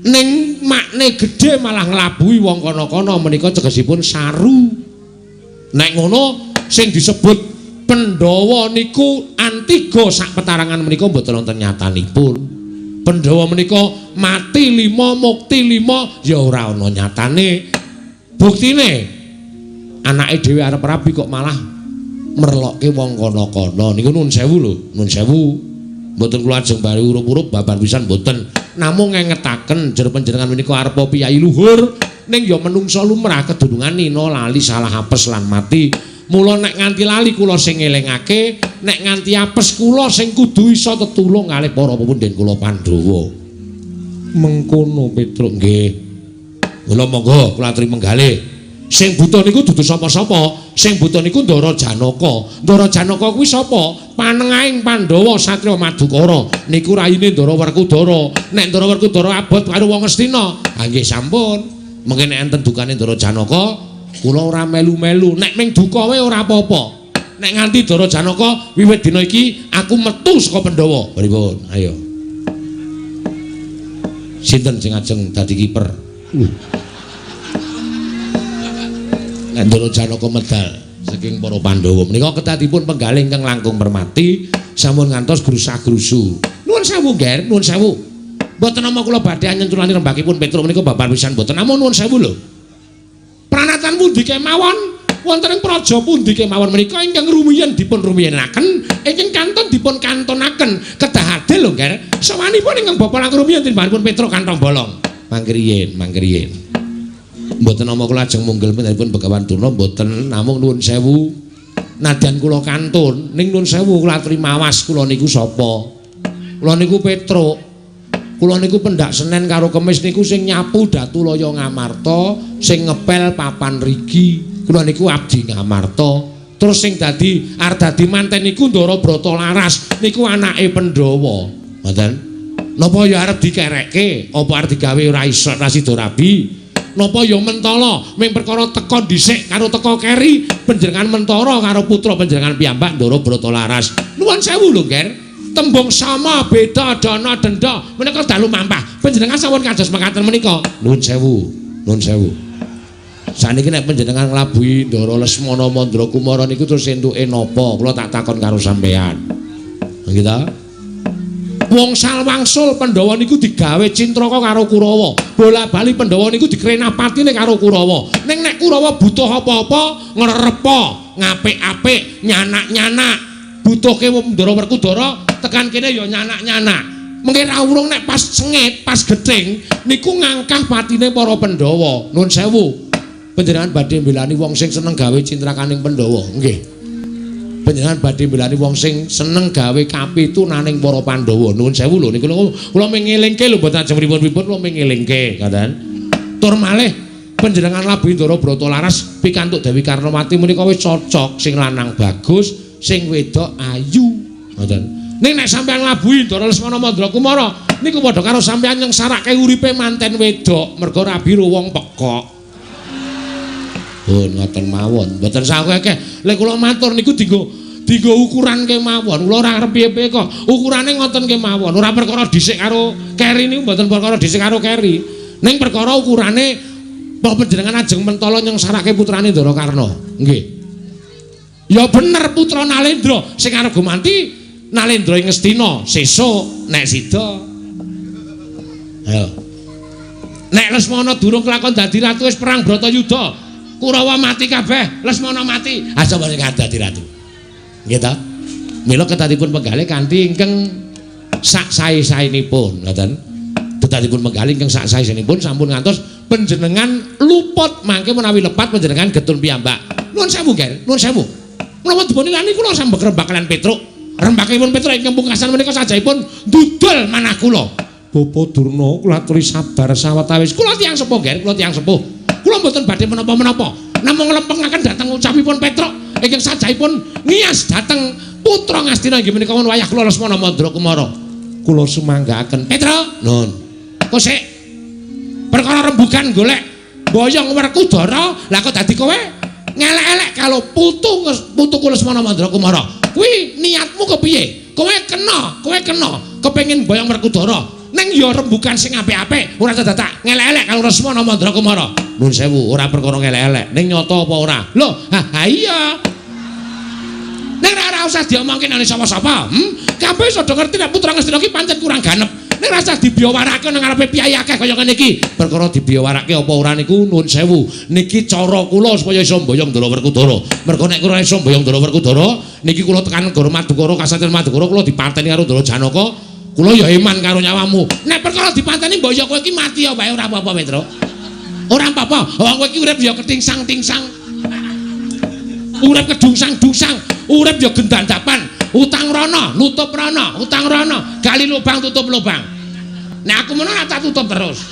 ning makne gedhe malah nglabuhi wong kono-kono menika tegesipun saru. Nek ngono sing disebut Pandhawa niku antiga sak petarangan menika mboten wonten nyatanipun. Pandhawa menika mati 5 mukti 5 ya ora ana nyatane. Buktine anake dhewe arep rabi kok malah merlokke wong kono-kono. Niku nuwun sewu lho, nuwun sewu. Mboten kula ajeng bari urup-urup babar pisan mboten. Namung ngengetaken jer panjenengan menika arepa piyayi luhur ning ya menungsa lumrah kedunungan nina lali salah apes lan mati. Mula nek nganti lali kula sing ngelingake, nek nganti apes kula sing kudu iso tetulung kalih para pepunden kula Pandhawa. Mengkono Petruk nggih. Kula monggo kula aturi menggalih. Sing buta niku dudu sapa-sapa, sing buta niku Ndara Janaka. Ndara Janaka kuwi sapa? Panengahing Pandhawa Satriya Madukara. Niku raine Ndara Werkudara. Nek Ndara Werkudara abot karo wong Ngastina, ha nggih sampun. Mengke nek enten dukane Ndara Janaka, kula ora melu-melu. Nek ming duka wae ora apa-apa. Nek nganti Ndara Janaka wiwit dina iki aku metu saka Pandhawa. Pripun? Ayo. Sinten sing ajeng dadi kiper? Ndara Janaka medal saking para Pandhawa menika kedadipun penggalih ingkang langkung permati sampun ngantos grusah-grusu. Nuwun sewu, Nger, nuwun sewu. Mboten nama kula badhe nyenculani rembakipun Petruk menika babar pisan mboten. Namung nuwun sewu lho. Pranatan pundi kemawon wonten ing praja pundi kemawon menika ingkang rumiyin dipun rumiyinaken, ingkang kantun dipun kantonaken. Kedah adil lho, Nger. Sawanipun ingkang bapa langkung rumiyin tinimbanipun Petruk kantong bolong. Mangkriyin, mangkriyin. Mboten nama kula ajeng munggel panjenenganipun Begawan Durna mboten, namung nuwun sewu. Nadyan kula kantun ning nuwun sewu kula aturi mawas kula niku sapa? Kula niku Petruk. Kula niku pendak Senen karo Kemis niku sing nyapu Datulaya Ngamarta, sing ngepel papan rigi. Kula niku abdi Ngamarta. Terus sing dadi arep dadi manten niku Ndara Bratalaras, niku anake Pandhawa. Ngoten. Napa ya arep dikerekke? Apa arep digawe ora iso ora sida rabi? Napa ya mentala ming perkara teka dhisik karo teka keri panjenengan mentara karo putra panjenengan piyambak Ndara Bratalaras. Nuwun sewu lho, Nger. Tembung sama beda dana denda menika dalu mampah. Panjenengan sampun kados mekaten menika. Nuwun sewu, nuwun sewu. Saniki nek panjenengan nglabuhi Ndara Lesmana Mandra Kumara niku terus entuke napa? Kula tak takon karo sampean. Nggih ta? Wong salwangsul Pandhawa niku digawe cintraka karo Kurawa. Bola-bali Pandhawa niku dikrenapatine karo Kurawa. Ning nek Kurawa butuh apa-apa, ngrerepa, ngapik-apik, nyanak-nyanak. Butuhke Ndara Werkudara tekan kene ya nyanak-nyanak. Mengke ra urung nek pas sengit, pas gething niku ngangkah patine para Pandhawa. Nun sewu. Panjenengan badhe mbelani wong sing seneng gawe cintrakaning Pandhawa. Nggih. Panjenengan badhe mbelani wong sing seneng gawe kapitunaning para Pandhawa. Nuwun sewu lho niku kula mengelingke lho mboten ajeng pripun-pripun kula mengelingke, ngoten. Tur malih panjenengan labuhi Ndara Brata Laras pikantuk Dewi Karnawati menika wis cocok, sing lanang bagus, sing wedok ayu, ngoten. Ning nek sampeyan nglabuhi Ndara Lesmana Mandra Kumara niku padha karo sampeyan nyengsarake uripe manten wedok merga rabi wong pekok. Pun ngoten mawon, mboten saweke. Lek kula matur niku dienggo ukuran kemawon. Kula ora arep piye-piye kok. Ukurane ngoten kemawon. Ora perkara dhisik karo keri niku mboten perkara dhisik karo keri. Ning perkara ukurane apa panjenengan ajeng mentala nyengsarake putrane Ndara Karna. Nggih. Ya bener putra Nalendra sing arep gumanti Nalendra ing Ngastina sesuk nek sida. Ayo. Nek Lesmana durung kelakon dadi ratu wis perang Bratayuda. Kurawa mati kabeh, Lesmana mati. Ah sapa sing dadi ratu? Nggih ta? Mila ketatipun penggalih kanthi ingkang sak sae-saenipun, ngoten. Ketatipun penggalih ingkang sak sae-saenipun sampun ngantos panjenengan luput mangke menawi lepat panjenengan getun piyambak. Nuwun sewu, Ger, nuwun sewu. Menapa dipun ilani kula sambek rembak kalian Petruk. Rembakipun Petruk ingkang pungkasan menika sajaipun ndudul manah kula. Bapa Durna kula aturi sabar sawetawis. Kula tiyang sepuh, Ger, kula tiyang sepuh. Kula mboten badhe menapa-menapa. Namung nglempengaken dhateng ucapipun Petruk ingkang sajaipun ngiyas dhateng putra Ngastina inggih menika wayah kula Lesmana Mandra Kumara. Kula sumanggaaken. Petruk, nun. Kok sik perkara rembugan golek boyong Werkudara, lah kok dadi kowe ngelek-elek kalau putuku Lesmana Mandra Kumara. Kuwi niatmu kepiye? Kowe kena kepengin boyong Werkudara. Neng ya rembugan sing apik-apik, ora dadak ngelek-elek karo Lesmana Mandra Kumara. Nuwun sewu, ora perkara ngelek-elek, ning nyata apa ora? Lho, ha iya. Ning ora usah diomongke nang sapa-sapa, Kabeh wis padha ngerti nek putra Ngastina iki pancen kurang ganep. Ning ora usah dibiyawarake nang ngarepe piyai akeh kaya ngene iki. Perkara dibiyawarake apa ora niku nuwun sewu. Niki cara kula supaya iso mboyong Ndara Werkudara. Mergo nek kula iso mboyong Ndara Werkudara, niki kula tekan negara Madukara, Kasatriyan Madukara kula dipateni karo Ndara Janaka. Kula ya eman karo nyawamu. Nek perkara dipateni mbok ya kowe iki mati ya wae ora apa-apa, Petro. Ora apa-apa. Wong kowe iki urip ya ketingsang-tingsang. Urip kedungsang-dungsang, urip ya gendandapan. Utang rono, nutup rono, utang rono, gali lubang tutup lubang. Nek aku ngono ora tak tutup terus.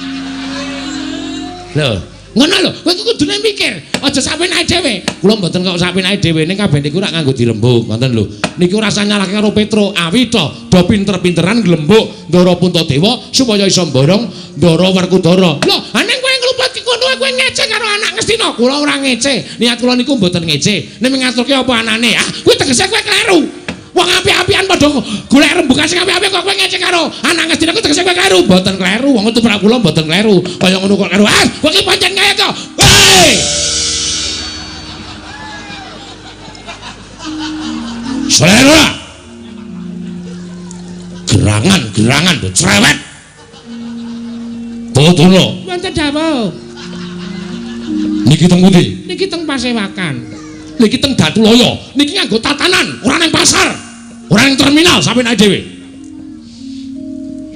Lho, ngono lho, kowe kudune mikir, aja sampeyan dhewe. Kula mboten kok sampeyan dhewe ning kabeh niku rak nganggo dirembug, ngoten lho. Niku rasa nyalahke karo Petro, awita do pinter-pinteran glembuk Ndara Puntadewa supaya iso mborong Ndara Werkudara. Lho, ning kowe ngluput ngono kowe ngece karo anak Ngastina. Kula ora ngece. Niat kula niku mboten ngece. Nek ngaturke apa anane? Ah, kuwi tegese kowe kleru. Wong apik-apikan padha golek rembugan sing apik-apik kok kowe ngece karo anak Ngastina kuwi tegese kowe kleru. Mboten kleru, wong tumrap kula mboten kleru. Kaya ngono kok kleru. Ah, kowe iki pancen kaya to. Hei! Selera. Gerangan-gerangan do cerewet. Tutuno. Wonten dawuh. Niki teng pundi? Niki teng Pasewakan. Niki teng Datulaya. Niki nganggo tatanan, ora nang pasar. Ora nang terminal sampeyan ae dhewe.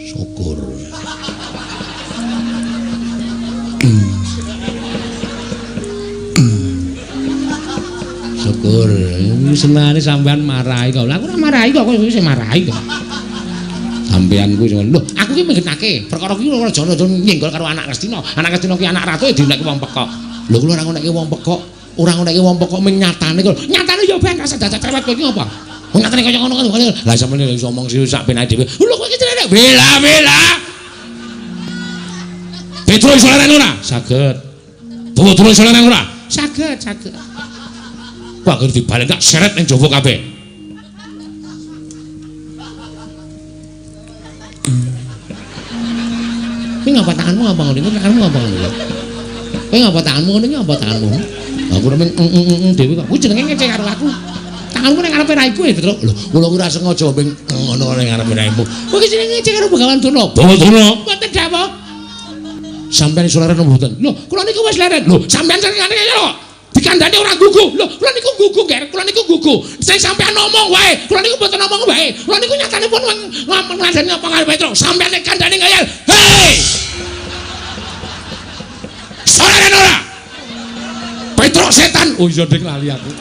Syukur. Syukur. Senengane sampean marahi kok. Lah aku ora marahi kok, kowe sing marahi kok. Sampean kuwi lho, aku ki menggenake. Perkara kuwi ora aja nyenggol karo anak Ngastina. Anak Ngastina ki anak ratu dinekke wong pekok. Lho kula ora ngonekke wong pekok. Ora ngonekke wong pekok ming nyatane kok. Nyatane ya ben rasa dadak cerewet kowe iki apa? Wong nyatane kaya ngono kok. Lah sampeyan iso omong sing sak penake dhewe. Lho kowe iki cerewet. Bela bela. Petro iso leren ora? Saged. Tuwa-tuwa iso leren ora? Saged, saged. Kok anggere dibalen tak seret ning jaba kabeh. Kowe ngapa tanganmu ngapa ngono? Tanganmu ngapa ngono? Kowe ngapa tanganmu ngono iki ngapa tanganmu? Aku remen dhewe kok. Kuwi jenenge ngece karo aku. Tanganmu ning ngarepe raiku e, Petro. Lho, kula kuwi ora sengaja ping ngono ning ngarepe raimu. Kowe iki jenenge ngece karo Begawan Durna. Begawan Durna. Mboten dawuh. Sampeyan iso leren mboten? Lho, kula niku wis leren. Lho, sampeyan senengane kaya kok. Dikandani ora gugu. Lho, kula niku gugu, Ger. Kula niku gugu. Sing sampeyan ngomong wae. Kula niku mboten ngomong wae. Kula niku nyatane pun ngomong ngandani apa karo Petro. Sampeyan nek kandhane ngayal. Hei! Leren ora? Petruk setan. Oh iya dik lali aku.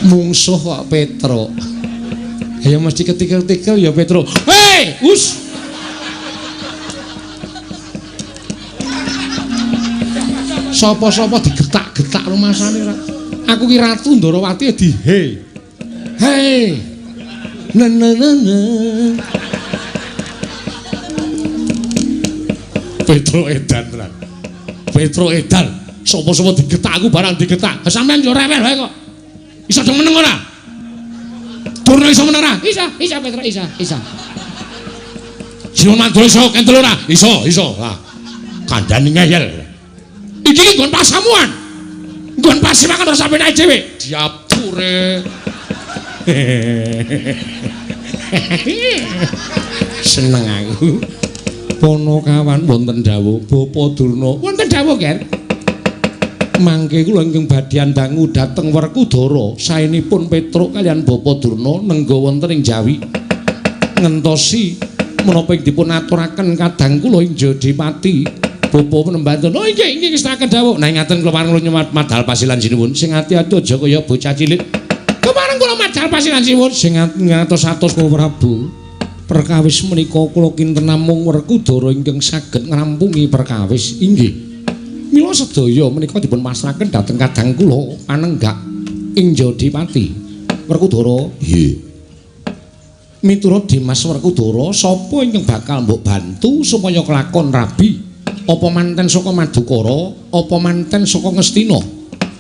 Mungsuh kok Petruk. Ya mesti ketikel-tikel ya Petruk. Hei, us. Sapa-sapa digetak-getak rumasane ra. Aku ki Ratu Ndorowati di he. Hei. Na na na na. Petruk edan tenan. Petruk edan. Sapa-sapa digetak aku barang digetak. Sampeyan yo rewel wae kok. Iso dong meneng ora? Durna iso meneng ora? Iso, iso Petruk iso, iso. Sinuman Mandura iso kentel ora? Iso, iso. Lah, kandhane ngeyel. Iki ki nggon pasamuan. Nggon pasemangan ora sampe naik dhewe. Diapure. Seneng aku. Ponokawan wonten dawuh Bapak Durna. Wonten dawuh, Ger. Mangke kula ingkang badhe dangu dhateng Werkudara saenipun Petruk kaliyan Bapak Durna nengga wonten ing Jawi ngentosi menapa ing dipun aturaken kadang kula ing Jodipati. Bapak penemban oh inggih inggih ngestakaken dawuh. Nah ngaten kula pareng kula madal pasilan sinuwun sing ati-ati aja kaya bocah cilik. Kepareng kula madal pasilan sinuwun sing ngatos-atos Bapak Prabu. Perkawis menika kula kinten namung Werkudara ingkang saged ngrampungi perkawis. Inggih. Mila sedaya menika dipun pasrahaken dhateng kadang kula panenggak ing Jodipati. Werkudara, nggih. Miturut Dimas Werkudara, sapa ingkang bakal mbok bantu supaya kelakon rabi? Apa manten saka Madukara, apa manten saka Ngastina?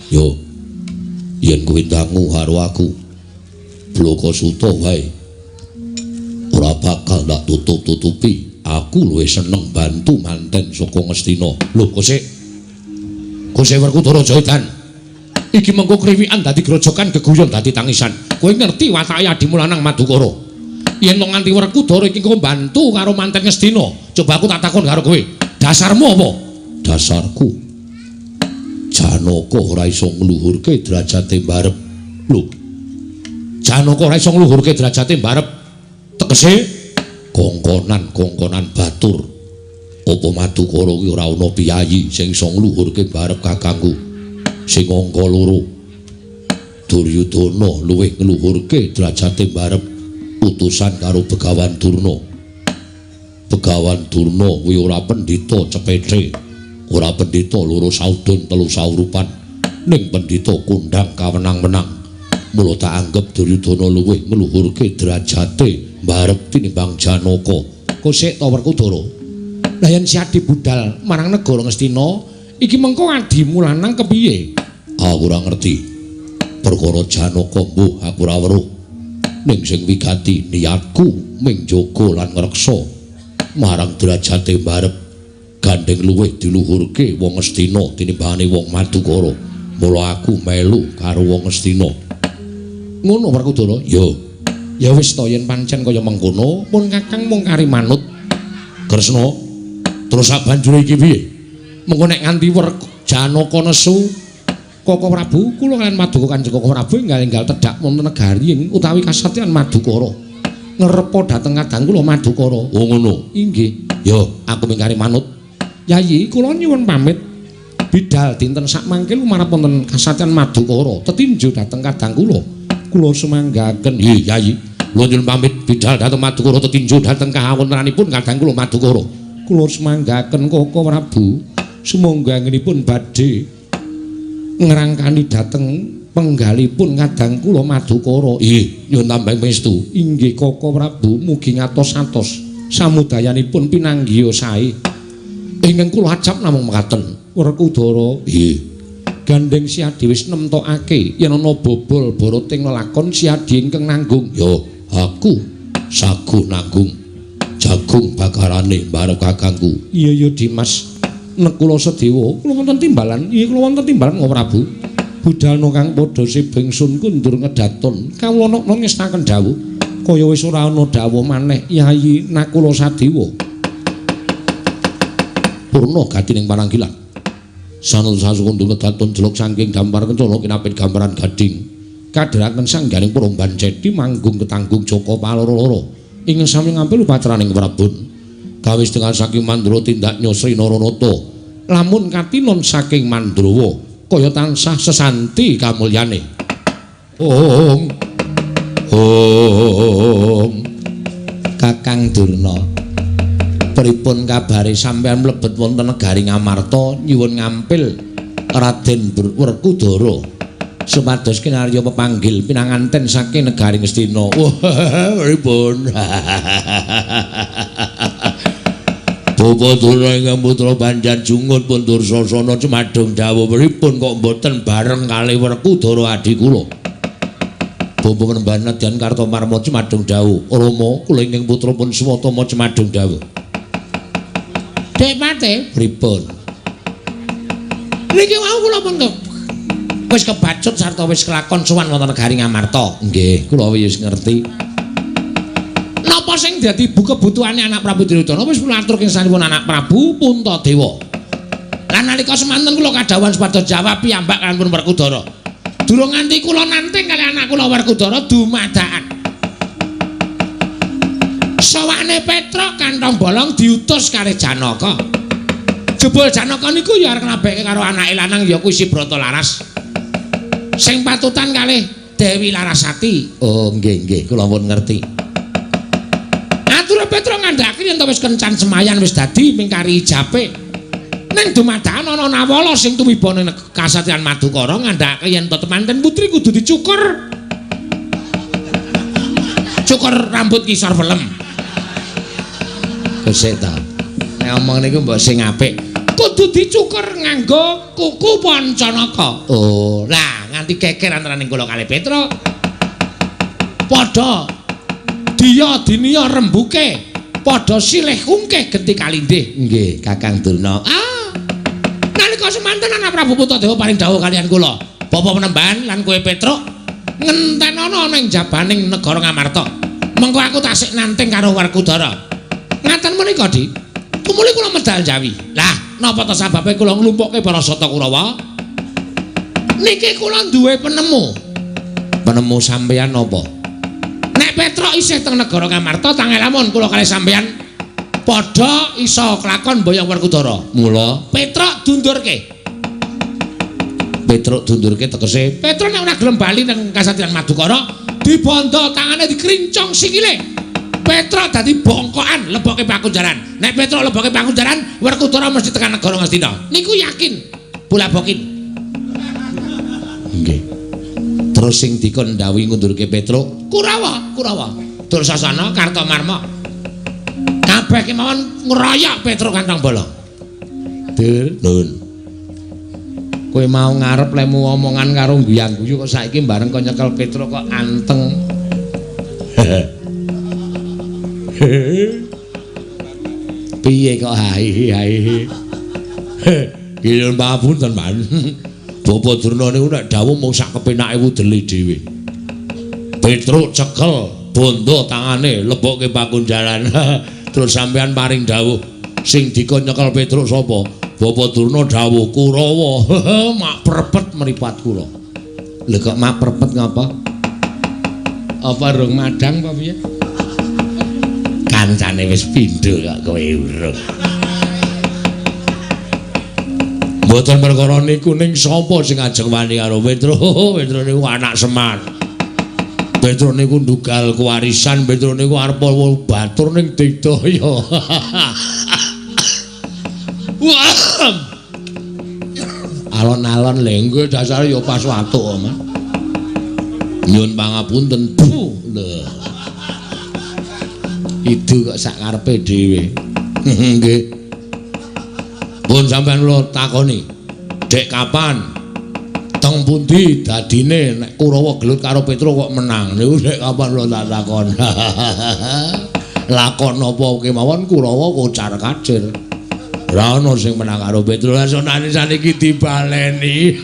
Yo. Yen kowe dangu karo aku, Blaka Suta wae. Ora bakal tak tutup-tutupi. Aku luwih seneng bantu manten saka Ngastina. Lho, kok sik Kose Werkudara Jaidan. Iki mengko kriwikan dadi grojokan geguyon dadi tangisan. Kowe ngerti watake adimu lanang Madukara. Yen to nganti Werkudara iki engko bantu karo manten Ngastina. Coba aku tak takon karo kowe. Dasarmu apa? Dasarku Janaka ora iso ngluhurke derajate mbarep. Lho. Janaka ora iso ngluhurke derajate mbarep. Tegese kongkonan-kongkonan batur. Apa Madukara kuwi ora ana piyayi sing iso ngluhurke barep kakangku sing angka loro. Duryudana luwih ngluhurke derajate barep utusan karo Begawan Durna. Begawan Durna kuwi ora pendhita cepethe, ora pendhita loro saudon telu saurupan, ning pendhita kondhang kawenang-wenang. Mula tak anggep Duryudana luwih ngluhurke derajate barep tinimbang Janaka. Kosek ta Werkudara? Lah yen si Adi budal marang negara Ngastina, iki mengko adimu lanang kepiye? Aku ora ngerti. Perkara Janaka mbuh aku ora weruh. Ning sing wigati niatku ming jaga lan ngreksa marang derajate mbarep gandeng luwih diluhurke wong Ngastina tinimbangane wong Madukara. Mula aku melu karo wong Ngastina. Ngono Werkudara? Ya. Ya wis to yen pancen kaya mengkono, pun Kakang mung kari manut. Kresna, terus sak banjure iki piye? Mengko nek nganti Janaka nesu Koko Prabu, kula kaliyan Maduka Kanjeng Koko Prabu enggal-enggal tedhak wonten negari ing utawi kasatyan Madukara. Ngrepa dhateng kadang kula Madukara. Oh ngono. Inggih. Yo, aku mingkari manut. Yayi, kula nyuwun pamit. Bidal dinten sak mangke lumarep wonten kasatyan Madukara, tetinju dhateng kadang kula. Kula sumanggaken. Nggih, Yayi. Kula nyuwun pamit bidal dhateng Madukara tetinju dhateng kawontenanipun kadang kula Madukara. Kula sumanggaken Koko Prabu, sumangga anggenipun badhe ngrangkani dhateng penggalipun kadang kula Madukara. Nggih, nyuwun tambah pangestu. Inggih Koko Prabu, mugi ngatos-atos samudayanipun pinanggiya sae. Ingkang kula ajap namung mekaten. Werkudara, nggih. Gandeng si Adi wis nemtokake yen ana bobol boroting lelakon si Adi ingkang nanggung. Yo, aku saguh nanggung. Jagung bakarane mbarep kakangku. Iya ya Dimas, Nekula Sedewa, kula wonten timbalan. Iya kula wonten timbalan Koko Prabu. Budalna kang padha sibing sun kundur ngedaton. Kawula nokna ngestaken dawuh. Kaya wis ora ana dawuh maneh Yayi Nakula Sadewa. Purna gati ning pananggilan. Sanul sasu kundur ngedaton jelok saking gambar kencana kinapit gambaran gading. Kadheraken sangganing Puromban Ceti manggung ketanggung Jaka Paloro-loro. Ingkang sami ngampil upacaraning Prabun. Kawis dengan saking Mandra tindak Nyosri Naranata. Lamun katinon saking Mandrawa kaya tansah sesanti kamulyane. Ong. Ong. Kakang Durna, pripun kabare sampeyan mlebet wonten negari Ngamarta nyuwun ngampil Raden Werkudara supados kinarya pepanggil pinanganten saking negari Ngastina. Wah, pripun? Bapak Durna ingkang putra Banjar Jungut pun Dursasana cumadung dawuh pripun kok mboten bareng kalih Werkudara adhi kula. Bapak Penemban Nadyan Kartomarma cumadung dawuh, Rama kula ingkang putra pun Swatama cumadung dawuh. Dek Pate, pripun? Niki wau kula pun wis kebacut sarta wis kelakon sowan wonten negari Ngamarta. Nggih, kula wis ngerti. Napa sing dadi kebutuhane anak Prabu Duryudana wis kula aturke sanipun anak Prabu Puntadewa. Lan nalika semanten kula kadhawuhan supados jawab piyambak kaliyan pun Werkudara. Durung nganti kula nanting kali anak kula Werkudara dumadakan. Sawane Petruk kantong bolong diutus kalih Janaka. Jebul Janaka niku ya arep nglabeke karo anake lanang ya kuwi si Brata Laras. Sing patutan kalih Dewi Larasati. Oh nggih nggih, kula pun ngerti. Ature Petruk ngandhake yen to wis kencan semayan wis dadi mingkari ijape. Ning dumadakan ana Nawala sing tumiba ning kasatriyan Madukara ngandhake yen to temanten putri kudu dicukur. Cukur rambut kisor welem. Sik ta. Nek omong niku mbok sing apik. Kudu dicukur nganggo kuku Pancanaka. Oh, lah nganti keker antaraning kula kalih Petruk. Padha diya diniya rembuke, padha silih kungkeh genti kalindih. Nggih, Kakang Durna. Ah. Nalika semanten anak Prabu Puntadewa paring dawuh kaliyan kula, Bapak Penemban lan kowe Petruk ngentenana ning jabaning negara Ngamarta. Mengko aku tasik nanting karo Werkudara. Ngaten menika, Dik. Tumuli kula medal Jawi. Lah, napa ta sababe kula nglumpukke para Sata Kurawa? Niki kula duwe penemu. Penemu sampeyan napa? Nek Petruk isih teng negara Ngamarta, tangel lamun kula kalih sampeyan padha iso klakon boyong Werkudara. Mula Petruk dundurke. Petruk dundurke tegese Petruk nek ora gelem bali nang kasatriyan Madukara, dibondo tangane dikrincong sikile. Petruk dadi bongkokan leboke pakunjaran. Nek Petruk leboke pakunjaran, Werkudara mesti tekan negara Ngastina. Niku yakin. Bulabokin. Nggih. Terus sing dikon ndhawuhi ngundurke Petruk, Kurawa, Kurawa. Dursasana Kartomarma. Kabeh kemawon ngroyok Petruk kantong bolong. Dur, nun. Kowe mau ngarep lemu omongan karo guyang-guyu kok saiki bareng kok nyekel Petruk kok anteng. Piye kok hai hai. Nyuwun pangapunten, Pan. Bapak Durna niku nek dawuh mung sak kepenake wudele dhewe. Petruk cekel bondo tangane lebokke pakunjaran. Terus sampean paring dawuh sing dikon nyekel Petruk sapa? Bapak Durna dawuh Kurawa. Mak prepet mripat kula. Lho kok mak prepet ngapa? Apa rung madang apa piye? Kancane wis pindho kok kowe urung. Mboten perkara niku ning sapa sing ajeng wani karo Petruk? Petruk niku anak Semar. Petruk niku ndugal kewarisan, Petruk niku arep batur ning digdaya. Wah. Alon-alon lenggo dasare ya pas watuk, Mas. Nyuwun pangapunten. Puh, lho. Idu kok sak karepe dhewe. Nggih. Pun sampean kula takoni. Dek kapan teng pundi dadine nek Kurawa gelut karo Petruk kok menang? Niku dek kapan kula tak takon. Lakon napa kemawon Kurawa kocar kacir. Ora ono sing menang karo Petruk. Lah sonane saniki dibaleni.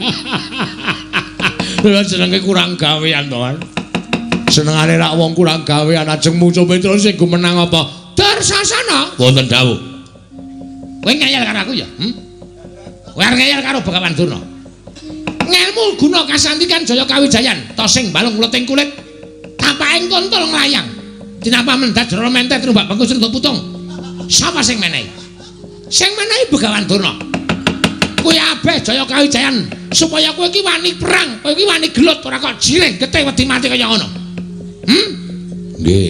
Lha jenenge kurang gawean to, Mas. Senengane rak wong kurang gawean ajeng muncul Petruk sing menang apa? Dursasana. Wonten dawuh. Kowe ngeyel karo aku ya? Kowe arep ngeyel karo Begawan Durna. Ngelmu guna kasantikan Jaya Kawijayan, tosing balung leting kulit, tapaking kontol nglayang. Tinapa mendat jero mentet rumbak bengkus rentuk putung. Sapa sing menehi? Sing menehi Begawan Durna. Kuwi abeh Jaya Kawijayan supaya kowe iki wani perang, kowe iki wani gelut, ora kok jirih getih wedi mati kaya ngono. Nggih.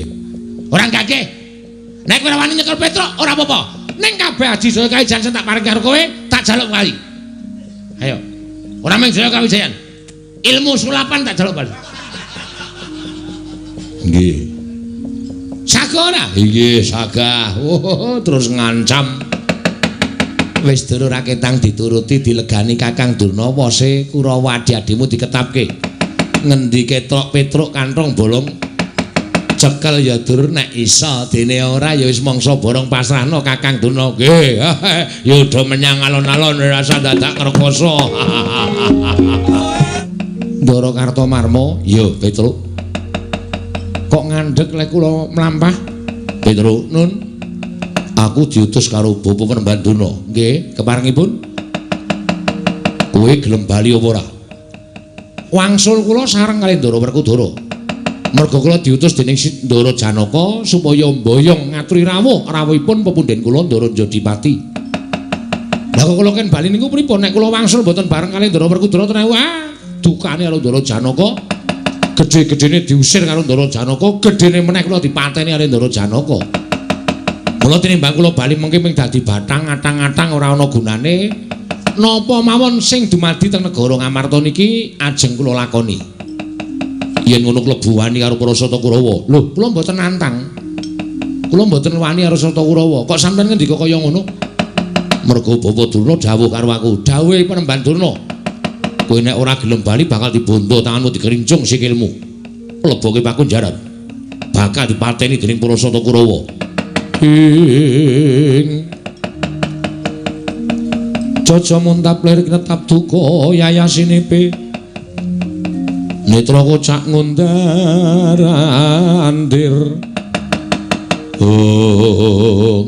Ora gage. Nek kowe ora wani nyekel Petruk ora apa-apa. Ning kabeh aji Jaya Kawijayan sing tak paring karo kowe, tak jaluk kali. Ayo. Ora mung Jaya Kawijayan. Ilmu sulapan tak jaluk bali. Nggih. Saga ora? Nggih, saga. Oh, terus ngancam. Wis durung raketang dituruti dilegani Kakang Durna wose Kurawa adi-adimu diketapke. Ngendi ketok Petruk kanthong bolong cekel ya dur nek isa dene ora ya wis mangsa borong pasrahno Kakang Durna. Nggih, ya udah menyang alon-alon rasa dadak ngrekoso. Ndara Kartomarma, ya Petruk. Kok ngandhek lek kula mlampah? Petruk, nun. Aku diutus karo Bapak Penemban Durna. Nggih, keparengipun. Kowe gelem bali apa ora? Wangsul kula sareng kali Ndara Werkudara. Merga kula diutus dening Ndara Janaka supaya mboyong ngaturi rawuh rawuhipun pepundhen kula Ndara Jodipati. Lah kok kula ken bali niku pripun? Nek kula wangsul mboten bareng kali Ndara Werkudara tenan wah, dukane karo Ndara Janaka. Gedhe-gedhene diusir karo Ndara Janaka, gedhene meneh kula dipateni karo Ndara Janaka. Mula tinimbang kula bali mengki ming dadi bathang atang-atang ora ana gunane. Napa mawon sing dumadi teng negara Ngamarta niki ajeng kula lakoni. Yen ngono klebu wani karo para Sata Kurawa. Lho, kula mboten nantang. Kula mboten wani karo Sata Kurawa. Kok sampeyan ngendika kaya ngono? Mergo Bapak Durna dawuh karo aku, dawuhe Penemban Durna. Kowe nek ora gelem bali bakal dibondo tanganmu dikerincung sikilmu. Leboke pakunjaran. Bakal dipateni dening para Sata Kurawa. Ing Jaja muntap lir kinetap duka yayasinipe netra kocak ngundar andir. Oh.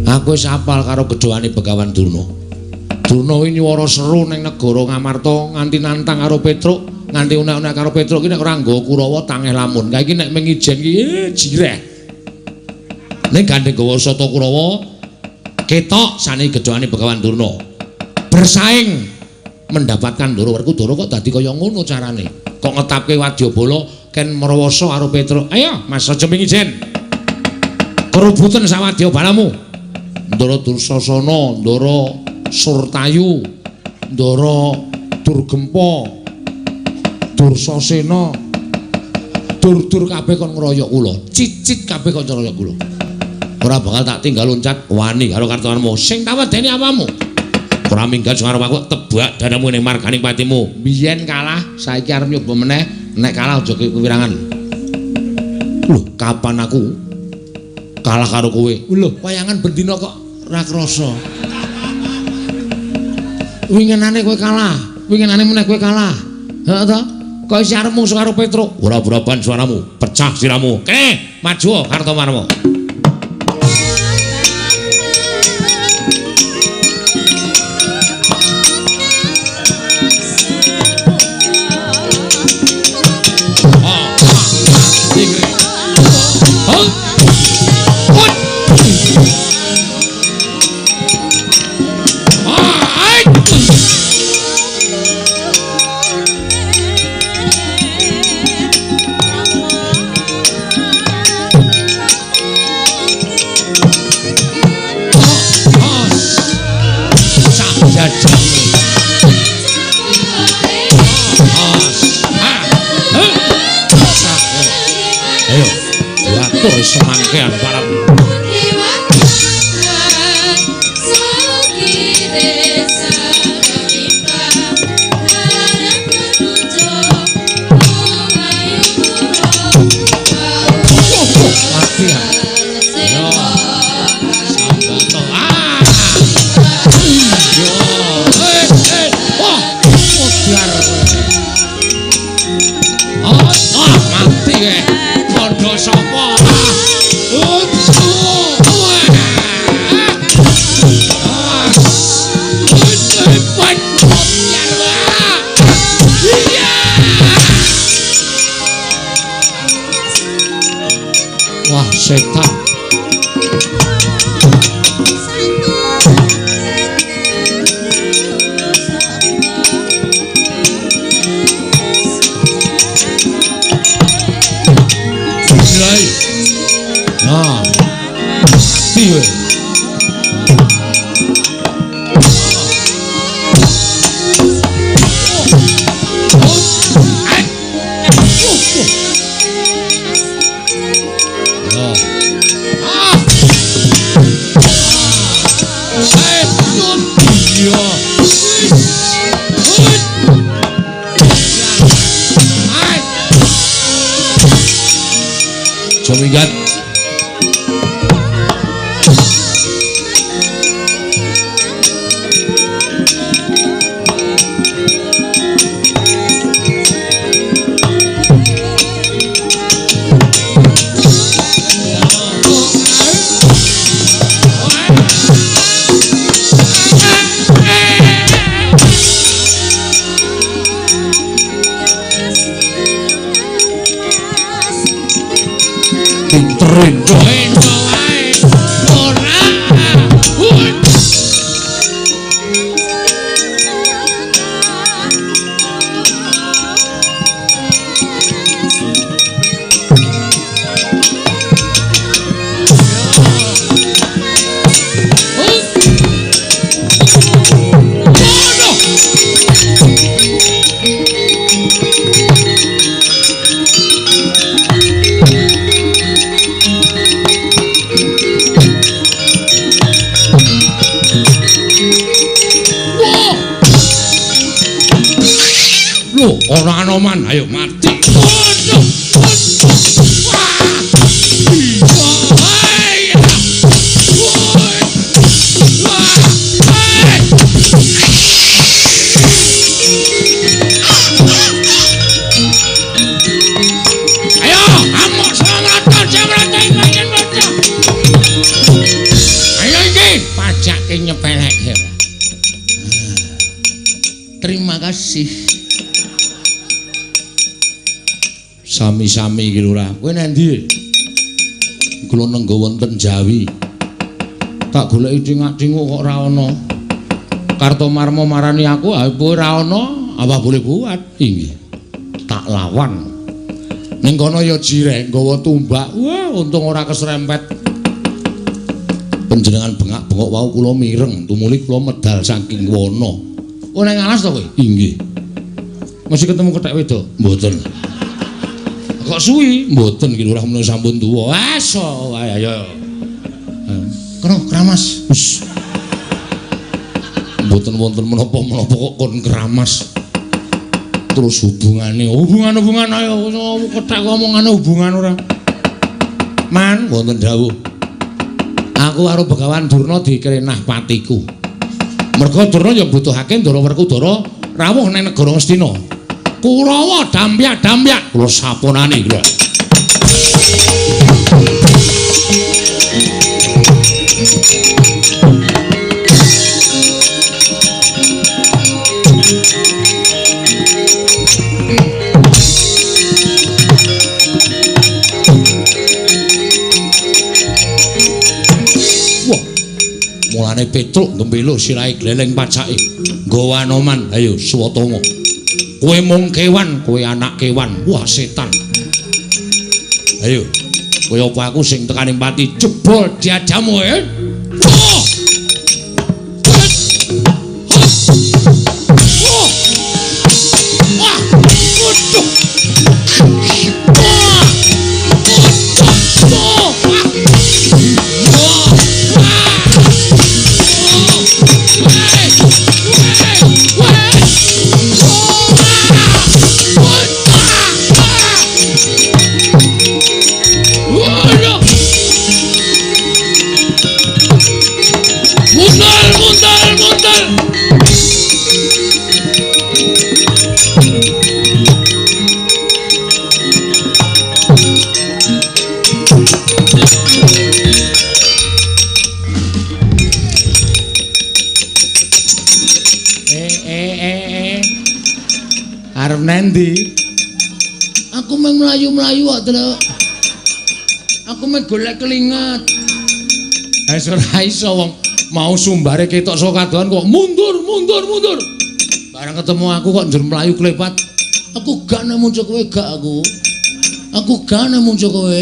Aku wis apal karo gedhoane Begawan Durna. Durna kuwi nyuwara seru ning negara Ngamarta nganti nantang karo Petruk, nganti unek-unek karo Petruk iki nek ora nggawa Kurawa tangeh lamun. Kae iki nek mung ijen iki jireh. Ning gandeng gawa Sata Kurawa ketok sane gedhoane Begawan Durna. Bersaing mendapatkan Ndara Werkudara kok dadi kaya ngono carane. Kok ngetapke wadyabala ken mrawasa karo Petruk. Ayo Mas aja ming ijen. Kerubuten sawadyabalamu. Ndara Dursasana, Ndara Surtayu, Ndara Durgempa, Dursasena, dur-dur kabeh kon ngroyok kula, cicit kabeh kon ngroyok kula. Ora bakal tak tinggal loncat wani karo kartowanmu. Sing tak wedeni apamu? Ora minggat karo aku tebak dadamu ning marganing patimu. Biyen kalah, saiki arep nyoba meneh, nek kalah aja kewirangan. Lho, kapan aku kalah karo kowe? Lho, wayangan bendina kok ora krasa. Wingenane kowe kalah, wingenane meneh kowe kalah. Heeh to? Kok isih arep mungsuh karo Petruk? Ora braban suaramu, pecah siramu. Kene, maju Kartomarma. Semangkean para setan. Minggat. Ora Anoman, ayo mati. Ayo, amuk selamat jamrata. Ayo iki pajake nyepeleke. Terima kasih. Sami-sami iki lurah. Kowe nang ndi? Kula nenggo wonten Jawi. Tak goleki cingak-cinguk kok ora ana. Kartomarma marani aku, ha kowe ora ana, apa boleh buat? Inggih. Tak lawan. Ning kono ya jireh nggawa tumbak. Wah, untung ora keserempet. Panjenengan bengak-bengok wau kula mireng, tumuli kula medal saking wana. Oh nang alas to kowe? Inggih. Mesti ketemu kethek wedok? Mboten. Kok suwi? Mboten iki lurah menawa sampun tuwa. Aso wae ayo. Kono keramas. Wis. Mboten wonten menapa-menapa kok kon keramas. Terus hubungane, hubungan-hubungan ayo kethek omongane hubungan ora. Man, wonten dawuh. Aku karo Begawan Durna dikrenah patiku. Merga Durna ya mbutuhake Ndara Werkudara rawuh nang negara Ngastina. Kurawa dampyak-dampyak kula saponane kula. Wah, mulane Petruk gembelo sirahe gleleng pacake. Nggawa Anoman, ayo Swatama. Kowe mung kewan, kowe anak kewan. Wah, setan. Ayo, kowe apa aku sing tekaning pati jebol diajamu, eh? Oh! Oh! Wah! Waduh! Wah! Oh! Wah! Arep nendi? Aku mung mlayu-mlayu kok, Truk. Aku mung golek kelinget. Wis ora iso wong mau sumbare ketok saka kadohan kok mundur, mundur, mundur. Barang ketemu aku kok njur mlayu klepat. Aku gak nemu kowe gak aku. Aku gak nemu kowe.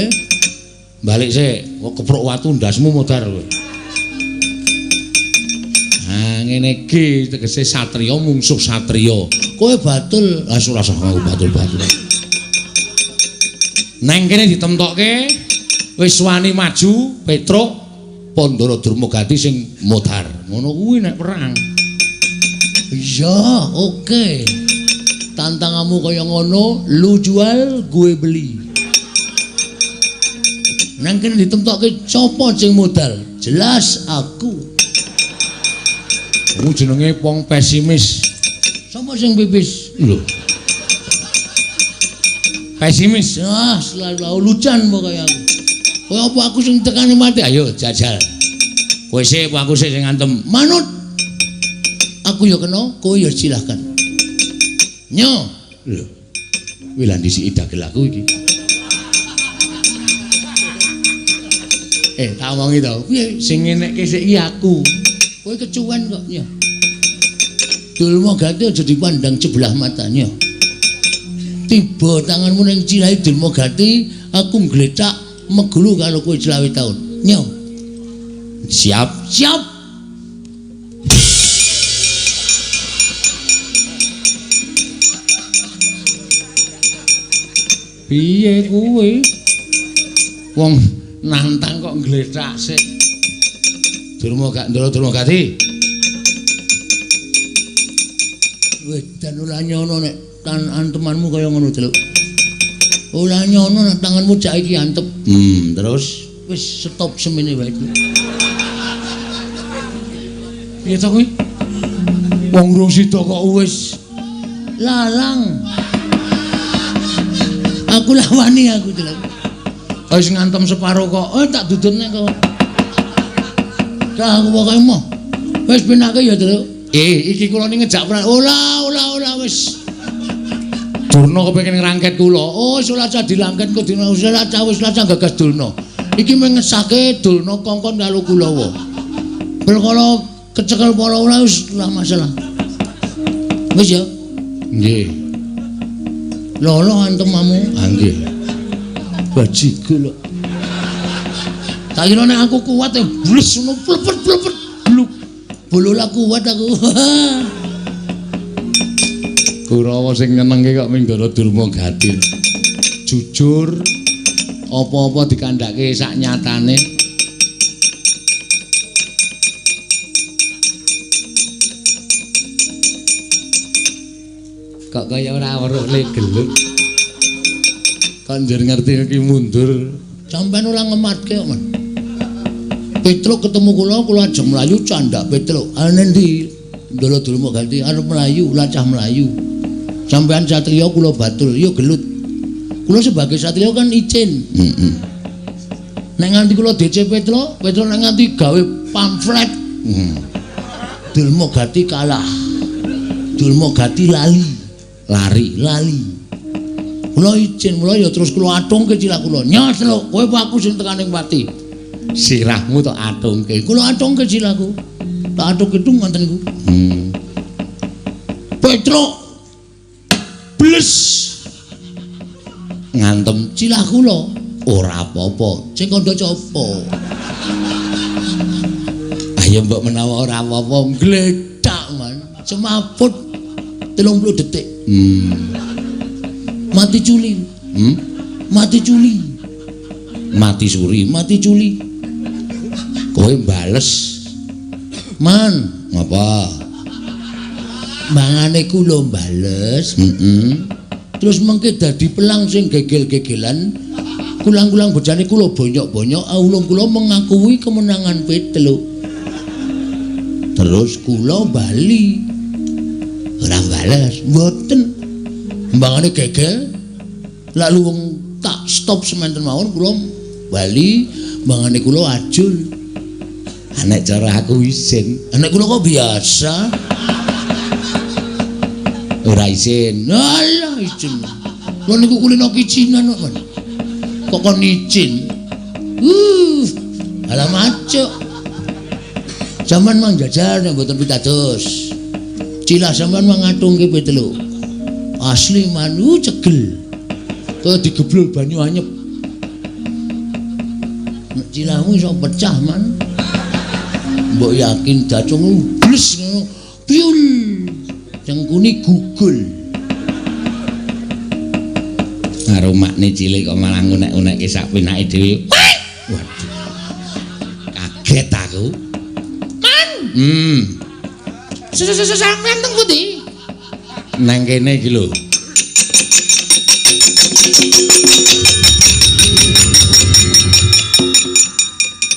Balik sik, kok keprok watu ndasmu modar kowe. Ah ngene iki tegese satriya mungsuh satriya. Kowe batul, ah ora usah ngaku batul-batul. Neng kene ditemtokke wis wani maju Petruk Pandara Durmagati sing modar. Ngono kuwi nek perang. Iya, oke. Tantanganmu kaya ngono, lu jual, gue beli. Nang kene ditemtokke sapa sing modal? Jelas aku. Ku jenenge wong pesimis. Sapa sing pipis? Lho. Pesimis. Ah, selalu lucan pokoke aku. Kowe apa aku sing tekani mati? Ayo jajal. Kowe sik apa aku sik sing ngantem? Manut. Aku ya kena, kowe ya silahkan. Nyo. Lho. Kuwi lha ndisiki dagel aku iki. Tak omongi to. Piye sing ngenekke sik iki aku. Kowe kecuwen kok, nyo. Durmagati aja dipandang sebelah matanya. Tiba tanganmu ning cilahe Durmagati, aku nggletak megulu karo kowe 25 taun. Nyo. Siap, siap. Piye kuwi? Wong nantang kok nggletak sik. Durma gak ndara Durmagati. Wedan ora nyono nek tan antemanmu kaya ngono delok. Ora nyono nek tanganmu cak iki antep. Terus wis stop semene wae. Piye to kuwi? Wong urung sida kok wis lalang. Aku lawani aku delok. Wis ngantem separo kok. Oh tak dudutne kok. Dah aku pokoke moh. Wis pinake ya delok. Iki kula ni ngejak perang. Ora, ora, ora wis. Durna kepengin ngrangket kula. Oh, wis ora cah dilangket kok dina wis ora cah wis ora gagas Durna. Iki mung ngesake Durna kongkon karo Kulawa. Perkara kecekel para ora wis ora masalah. Wis ya. Nggih. Lolo antemamu. Ah nggih. Bajigo lho. Tak kira nek aku kuat ya bles ngono plepet-plepet bluk. Bolola kuat aku. Kurawa sing nyenengke kok Mindara Durmagati. Jujur apa-apa dikandhake sak nyatane. Kok kaya ora weruh le gelut. Kok njur ngerti iki mundur. Sampeyan ora ngematke kok, Man. Petruk ketemu kula, kula ajeng mlayu candhak Petruk. Ane ndi? Ndara Durmagati arep mlayu, lacah mlayu. Sampeyan satriya kula batul, ya gelut. Kula sebagai satriya kan icin. Heeh. Nek nganti kula DC Petruk, Petruk nek nganti gawe pamflet. Durmagati kalah. Durmagati lali. Lari, lali. Kula icin, mula ya terus kula atungke cilah kula. Nyos lho, kowe apa aku sing tekaning pati. Sirahmu tok atungke. Kula atungke cilahku. Tak atungke dung ngoten niku. Petruk bles ngantem cilah kula. Ora apa-apa. Sing kandha copo. Ayo mbok menawa ora apa-apa gletak, Man. Semaput 30 detik. Mati culi. Mati culi. Mati suri, mati culi. Kowe bales. Man, ngapa? Mangane kula bales. Terus mengke dadi pelang sing gegel-gegelan. Kulang-kulang bojane kula bonyok-bonyok, aulung kula mengakui kemenangan Petruk. Terus kula bali. Ora bales, mboten. Mbangane gegel. Lalu wong tak stop sementen mawon kula bali, mbangane kula ajul. Nek cara aku isin. Nek kula kok biasa. Ora isin. Alah isin. Kula niku kulino kicinan kok, Man. Kok kon izin. Alah macuk. Sampeyan mang jajal nek mboten pitados. Cilah sampeyan mang ngatungke Petruk. Asli manu cegel. Kaya digeblul banyu anyep. Nek cilahmu iso pecah, Man. Mbok yakin dacung bles ngono. Piul. Cengkuni gugul. Karo makne cilik kok malah ngunek-unekke sak penake dhewe. Waduh. Kaget aku. Man. Sampeyan teng pundi? Nang kene iki lho.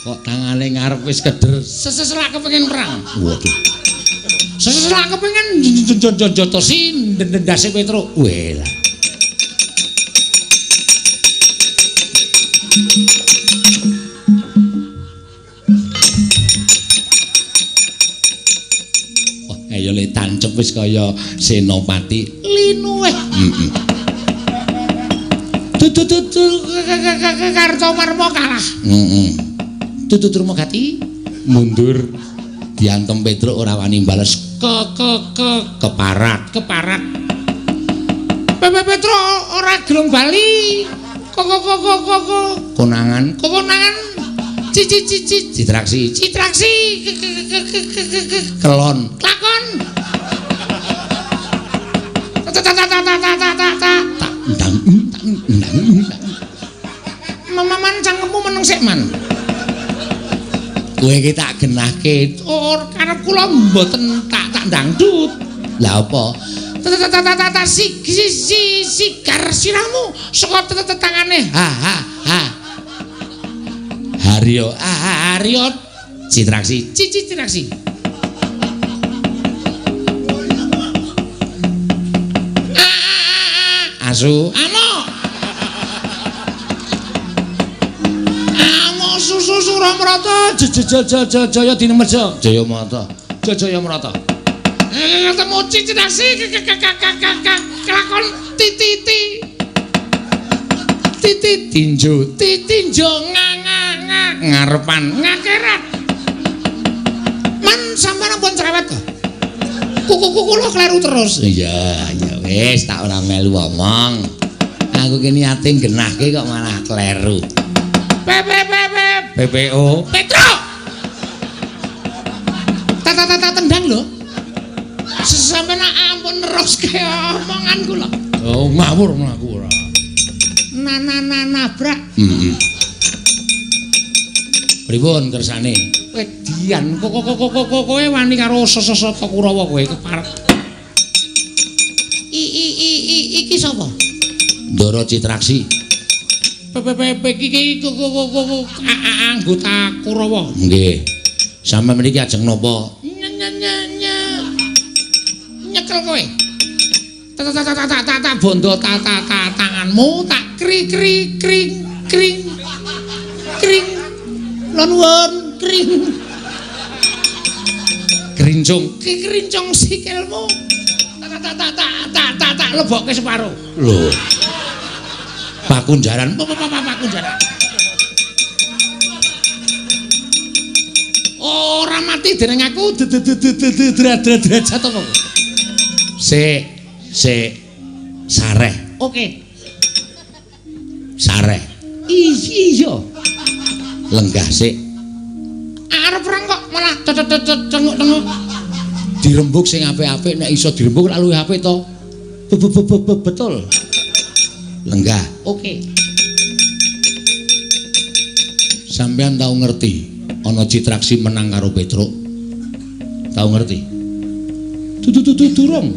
Kok tangane ngarep wis keder. Seselak kepengin perang. Waduh. Seselak kepengin jotosi ndendase Petruk. Weh lah. Wah, ayo le tancep wis kaya Senopati linuweh. Heeh. Dudu Kartomarma kalah. Heeh. Dudu Durmagati mundur diantem Petruk ora wani bales. Ke keparat, keparat. Petruk ora gelem bali. Ko konangan, konangan. Cici citraksi, citraksi. Kelon, kelakon. Ta ta ta ta ta ta ta. Ndang ndang ndang. Mamaman cangkemmu meneng sik man. Kowe iki tak genahke. Or karep kula mboten tak ndangdut. Lah apa? Ta si si sigar sirahmu saka tangane. Ha ha ha. Haryo Haryo citraksi citraksi. Asu amuk. Amuk susu Suramrata jaya dinemeja Jaya Mata Jaya Mrata. Ketemu citraksi kelakon titi titi tinju tinjo nga ngarepan ngakerat. Man sampeyan ampun cerewet to. Kuku kula kleru terus. Iya, ya wis tak ora melu omong. Aku ki niate genahke kok malah kleru. P P P P P P O Petruk. Ta ta ta tendang lho. Sampeyan ampun neruske omongan kula. Oh, ngawur mlaku ora. Na na na nabrak. Heeh. Pripun kersane? Wedian kok kowe wani karo sesesata Kurawa kowe keparek. I iki sapa? Ndara Citraksi. P P P iki anggota Kurawa. Nggih. Sampeyan mriki ajeng napa? Nyekel kowe. Ta ta ta ta ta bondo ta ta ta tanganmu tak kri kri kring kring kring. Nuwun kring. Krincung, ki krincung sikilmu. Tak tak tak tak tak tak lebokke separo. Lho. Pakunjaran, pakunjaran. Ora mati dening aku derajat apa? Sik, sik sareh. Oke. Sareh. Iya. Lenggah sik. Arep perang kok malah cenguk-cenguk. Dirembuk sing apik-apik nek iso dirembuk lak luwih apik to. Betul. Lenggah. Oke. Sampeyan tau ngerti ana Citraksi menang karo Petruk? Tau ngerti? Durung.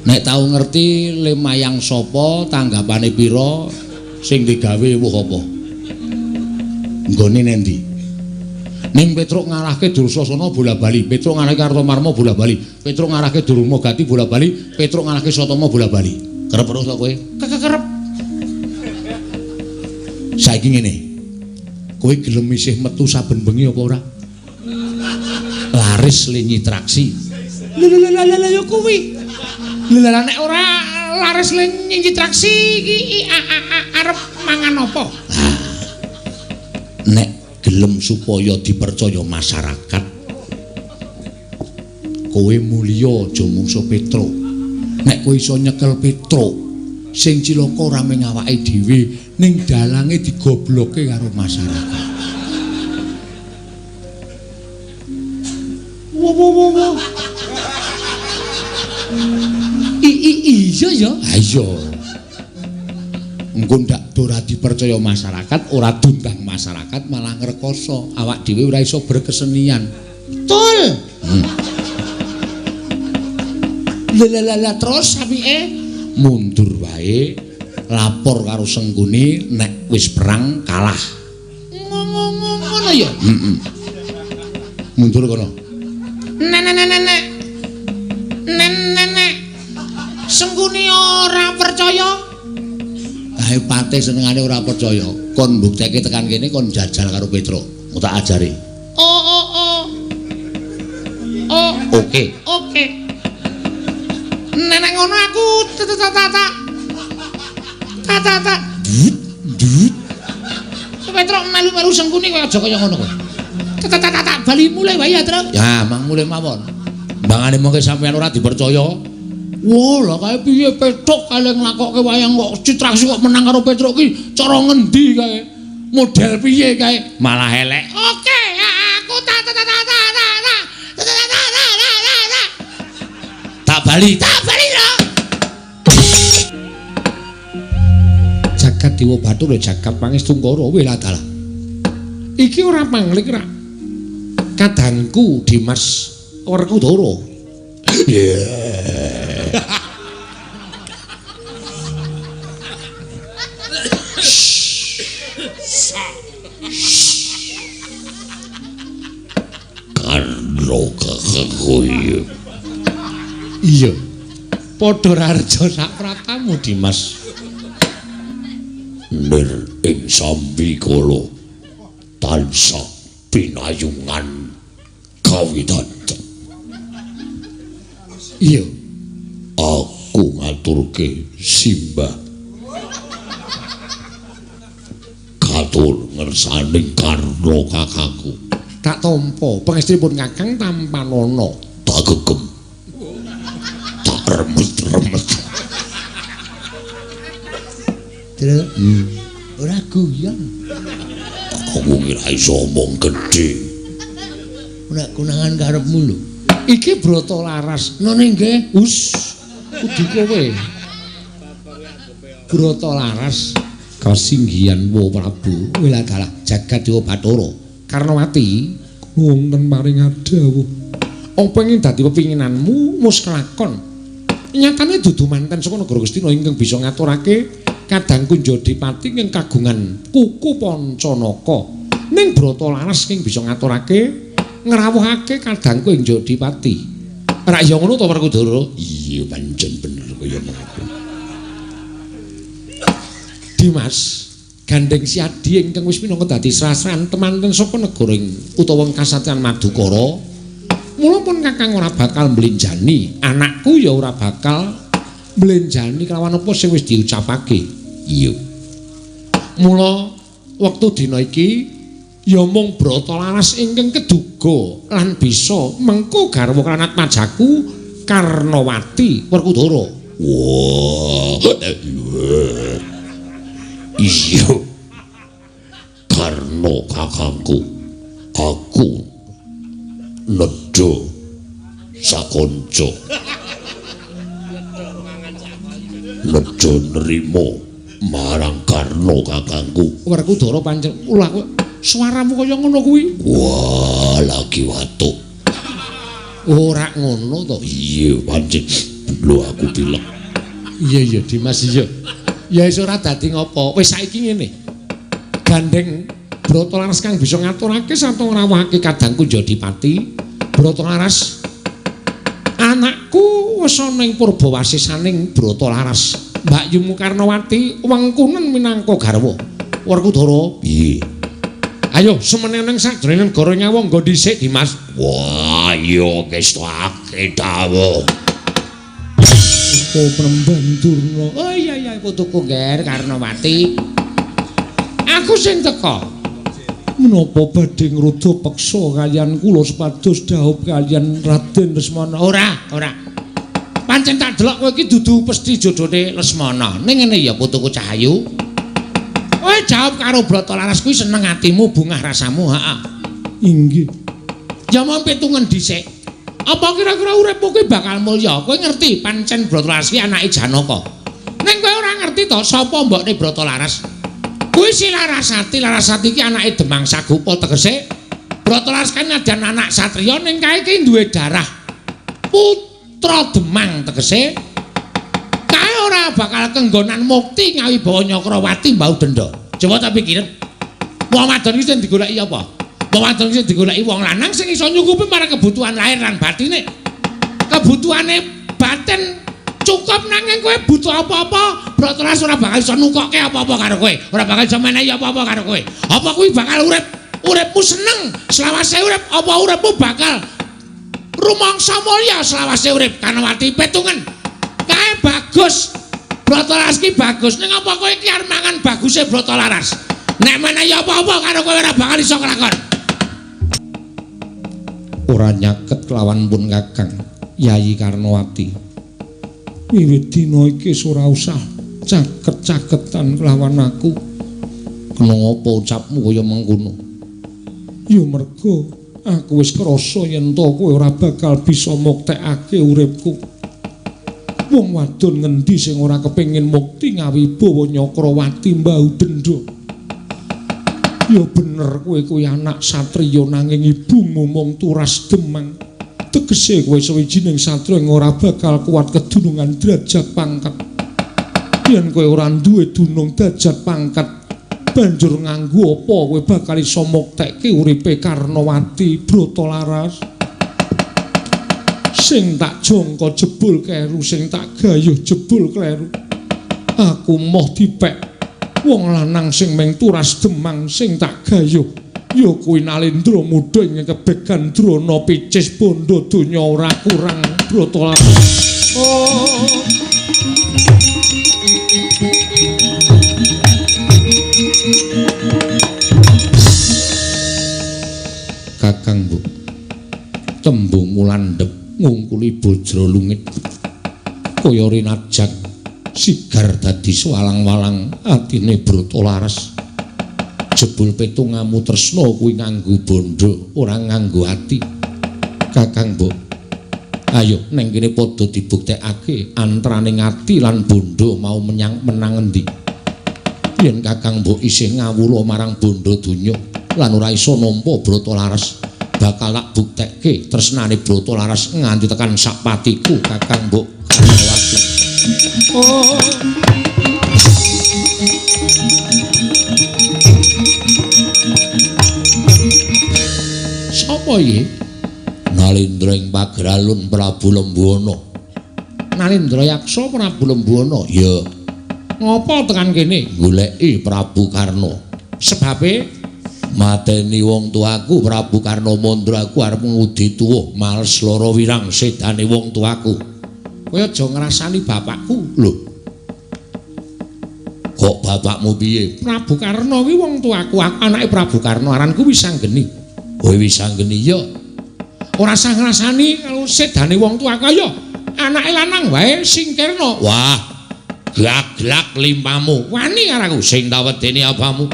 Nek tau ngerti lemayang sapa, tanggapane pira, sing digawe wuh apa? Nggone nendi? Ning Petruk ngalahke Dursasana bola-bali, Petruk ngalahke Kartomarma bola-bali, Petruk ngalahke Durmagati bola-bali, Petruk ngalahke Satama bola-bali. Kerep terus to kowe? Kerep. Saiki ngene. Kowe gelem isih metu saben bengi apa ora? Laris le nyitraksi. Lha lha lha ya kuwi. Lha nek ora laris le nyitraksi iki arep mangan apa? Nek gelem supaya dipercaya masyarakat, kowe mulya aja mungsuh Petruk. Nek kowe iso nyekel Petruk, sing cilaka ora mung awake dhewe, ning dalange digobloke karo masyarakat. Wo wo wo wo. Iya ya. Ha iya. Engko ndak ora dipercaya masyarakat, ora diundang masyarakat, malah ngrekoso. Awak dhewe ora iso berkesenian. Betul. Lha lha terus apike mundur wae, lapor karo Sengkuni nek wis perang kalah. Ngono ya? Heeh. Mundur kono. Nek nek nek nek. Nek nek nek. Sengkuni ora percaya. Ae pate senengane ora percaya. Kon mbuktekke tekan kene kon jajal karo Petruk. Mau tak ajari. Oh oh oh. Oh. Oke. Oke. Nek nek ngono aku tak tak tak. Tak tak tak. Dut dut. Petruk melu-melu Sengkuni kowe aja kaya ngono kowe. Tak tak tak tak bali mulih wae ya, Truk. Ya, mang mulih mawon. Mbangane mengke sampeyan ora dipercaya. Wah, lah kae piye Petruk kae nglakokke wayang kok Citraksi kok menang karo Petruk ki cara ngendi kae? Model piye kae? Malah elek. Oke, aku tak tak tak tak tak tak tak tak tak tak tak. Tak bali, tak bali lho. Jagat Dewa Bathara jagat Pangestungkara weladalah. Iki ora pangling ra. Kadangku Dimas Werkudara. Karno kakangku. Iya. Padha rareja sak pratamu Dimas. Nir ing sambikala tansah pinayungan kawidadan. Iya. Aku ngaturke simbah katur ngersaning Karna kakangku. Tak tampa pangestripun Kakang tampanana. Tak gegem. Tak remet-remet. Truk. Ora guyon. Aku ngira iso omong gedhe. Ora konangan karepmu lho. Iki Brata Laras. Ngono nggih. Us, kudu kowe. Brata Laras kasinggihan wa Prabu weladalah jagat Dewa Bathara. Karnawati wonten paring adhawuh. Apa ingkang dadi pepinginanmu mus kelakon. Nyatane dudu manten saka negara Ngastina ingkang bisa ngaturake kadang Kunjadipati ingkang kagungan kuku Pancanaka. Ning Brata Laras ing bisa ngaturake ngrawuhake kadangku ing Jodipati. Rak ya ngono to Werkudara? Iya pancen bener kaya ngono. Dimas, gandeng Siadi ingkang wis minangka dadi srasran temanten saka negara ing utawa kasatriyan Madukara. Mula pun Kakang ora bakal mblenjani, anakku ya ora bakal mblenjani kelawan apa sing wis diucapake. Iya. Mula wektu dina iki ya mung Brata Laras ingkang keduga lan bisa mengko garwa lan atmajaku Karnawati Werkudara. Wah. Iya. Karna kakangku, aku nedha sakonco. Nedha nrimo marang Karna kakangku. Werkudara pancen ulah suaramu kaya ngono kuwi. Wah, lagi watuk. Ora ngono to. Iya, pancen. Lho aku pilek. Iya iya Dimas iya. Ya wis ora dadi ngopo. Wis saiki ngene. Gandeng Brata Laras kang bisa ngaturake sarta ngrawuhake kadangku Jodipati. Brata Laras anakku wis ana ing purbawasisaning Brata Laras. Mbak Yumu Karnawati wengkunen minangka garwa. Werkudara. Piye? Ayo semeneng sajroning negara Nyawangga dhisik Dimas. Wah, iya ngestake dawuh. Oh, Premban Durna. Oh iya iya putuku Nger Karnawati. Aku sing teka. Menapa badhe ngruda peksa kaliyan kula supados dhaup kaliyan Raden Lesmana? Ora, ora. Pancen tak delok kowe iki dudu pesthi jodhone Lesmana. Ning ngene ya putuku Cahayu. Kowe jawab karo Brata Laras kuwi seneng atimu, bungah rasamu, heeh. Inggih. Ya mung pitungen dhisik. Apa kira-kira uripmu kuwi bakal mulya? Kowe ngerti pancen Brata Laras kuwi anake Janaka. Ning kowe ora ngerti to sapa mbokne Brata Laras? Kuwi si Larasati, Larasati iki anake Demang Sagupa tegese Brata Laras kan nadyan anak satriya ning kae iki duwe darah putra Demang tegese kae ora bakal kenggonan mukti ngawibawa Nyakrawati mbau denda. Coba tak pikirin. Wong wadon iki sing digoleki apa? Wong wadon sing digoleki wong lanang sing iso nyukupi marang kebutuhan lahir lan batine. Kebutuhane batin cukup nanging kowe butuh apa-apa, Brata Laras ora bakal iso nukokke apa-apa karo kowe, ora bakal iso menehi apa-apa karo kowe. Apa kuwi bakal urip? Uripmu seneng selawase urip, apa uripmu bakal rumangsa mulya selawase urip? Karnawati petungen. Kae bagus. Brata Laras ki bagus. Ning apa kowe iki arep mangan baguse Brata Laras? Nek menehi apa-apa karo kowe ora bakal iso kelakon. Ora nyaket kelawan pun Kakang Yayi Karnawati. Wiwit dina iki ora usah caket-caketan kelawan aku. Kena ngapa ucapmu kaya mengkono? Ya mergo aku wis krasa yen to kowe ora bakal bisa muktekake uripku. Wong wadon ngendi sing ora kepengin mukti ngawibawa Nyakrawati mbau dendha. Ya bener kowe kuwi anak satriya nanging ibumu mung turas demang. Tegese kowe sawijining satriya ora bakal kuat kedunungan derajat pangkat. Yen kowe ora duwe dunung derajat pangkat, banjur nganggo apa kowe bakal iso muktekke uripe Karnawati Brata Laras? Sing tak jangka jebul kleru, sing tak gayuh jebul kleru. Aku moh dipek wong lanang sing mung turas demang sing tak gayuh ya kuwi Nalendra mudha ing kebegan Drona picis bondo donya ora kurang Brata Laras. Oh. Kakang Mbok, tembungmu landhep ngungkuli bojro lungit kaya rinajak sigar dadi swalang-walang atine Brata Laras. Jebul petungamu tresna kuwi nganggo bondo, ora nganggo ati. Kakang Mbok, ayo neng kene padha dibuktekake antarane ati lan bondo mau menyang menang endi. Yen Kakang Mbok isih ngawula marang bondo donya lan ora iso nampa Brata Laras, bakal tak buktekke tresnane Brata Laras nganti tekan sak patiku Kakang Mbok Karnawati. Oh. Sapa iki? Nalendra ing Pageralun Prabu Lembuana. Nalendra Yaksa Prabu Lembuana. Ya. Ngopo tekan kene? Goleki Prabu Karna. Sebabe mateni wong tuaku Prabu Karna Mandra aku arep ngudi tuwuh males lara wirang sedane wong tuaku. Kowe aja ngrasani bapakku. Lho. Kok bapakmu piye? Prabu Karna kuwi wong tuaku, aku anake Prabu Karna, aranku Wisanggeni. Kowe Wisanggeni ya. Ora usah ngrasani kalau sedane wong tuaku, ayo anake lanang wae singkirna. Wah, glak-glak limpamu. Wani karo aku. Sing tak wedeni apamu?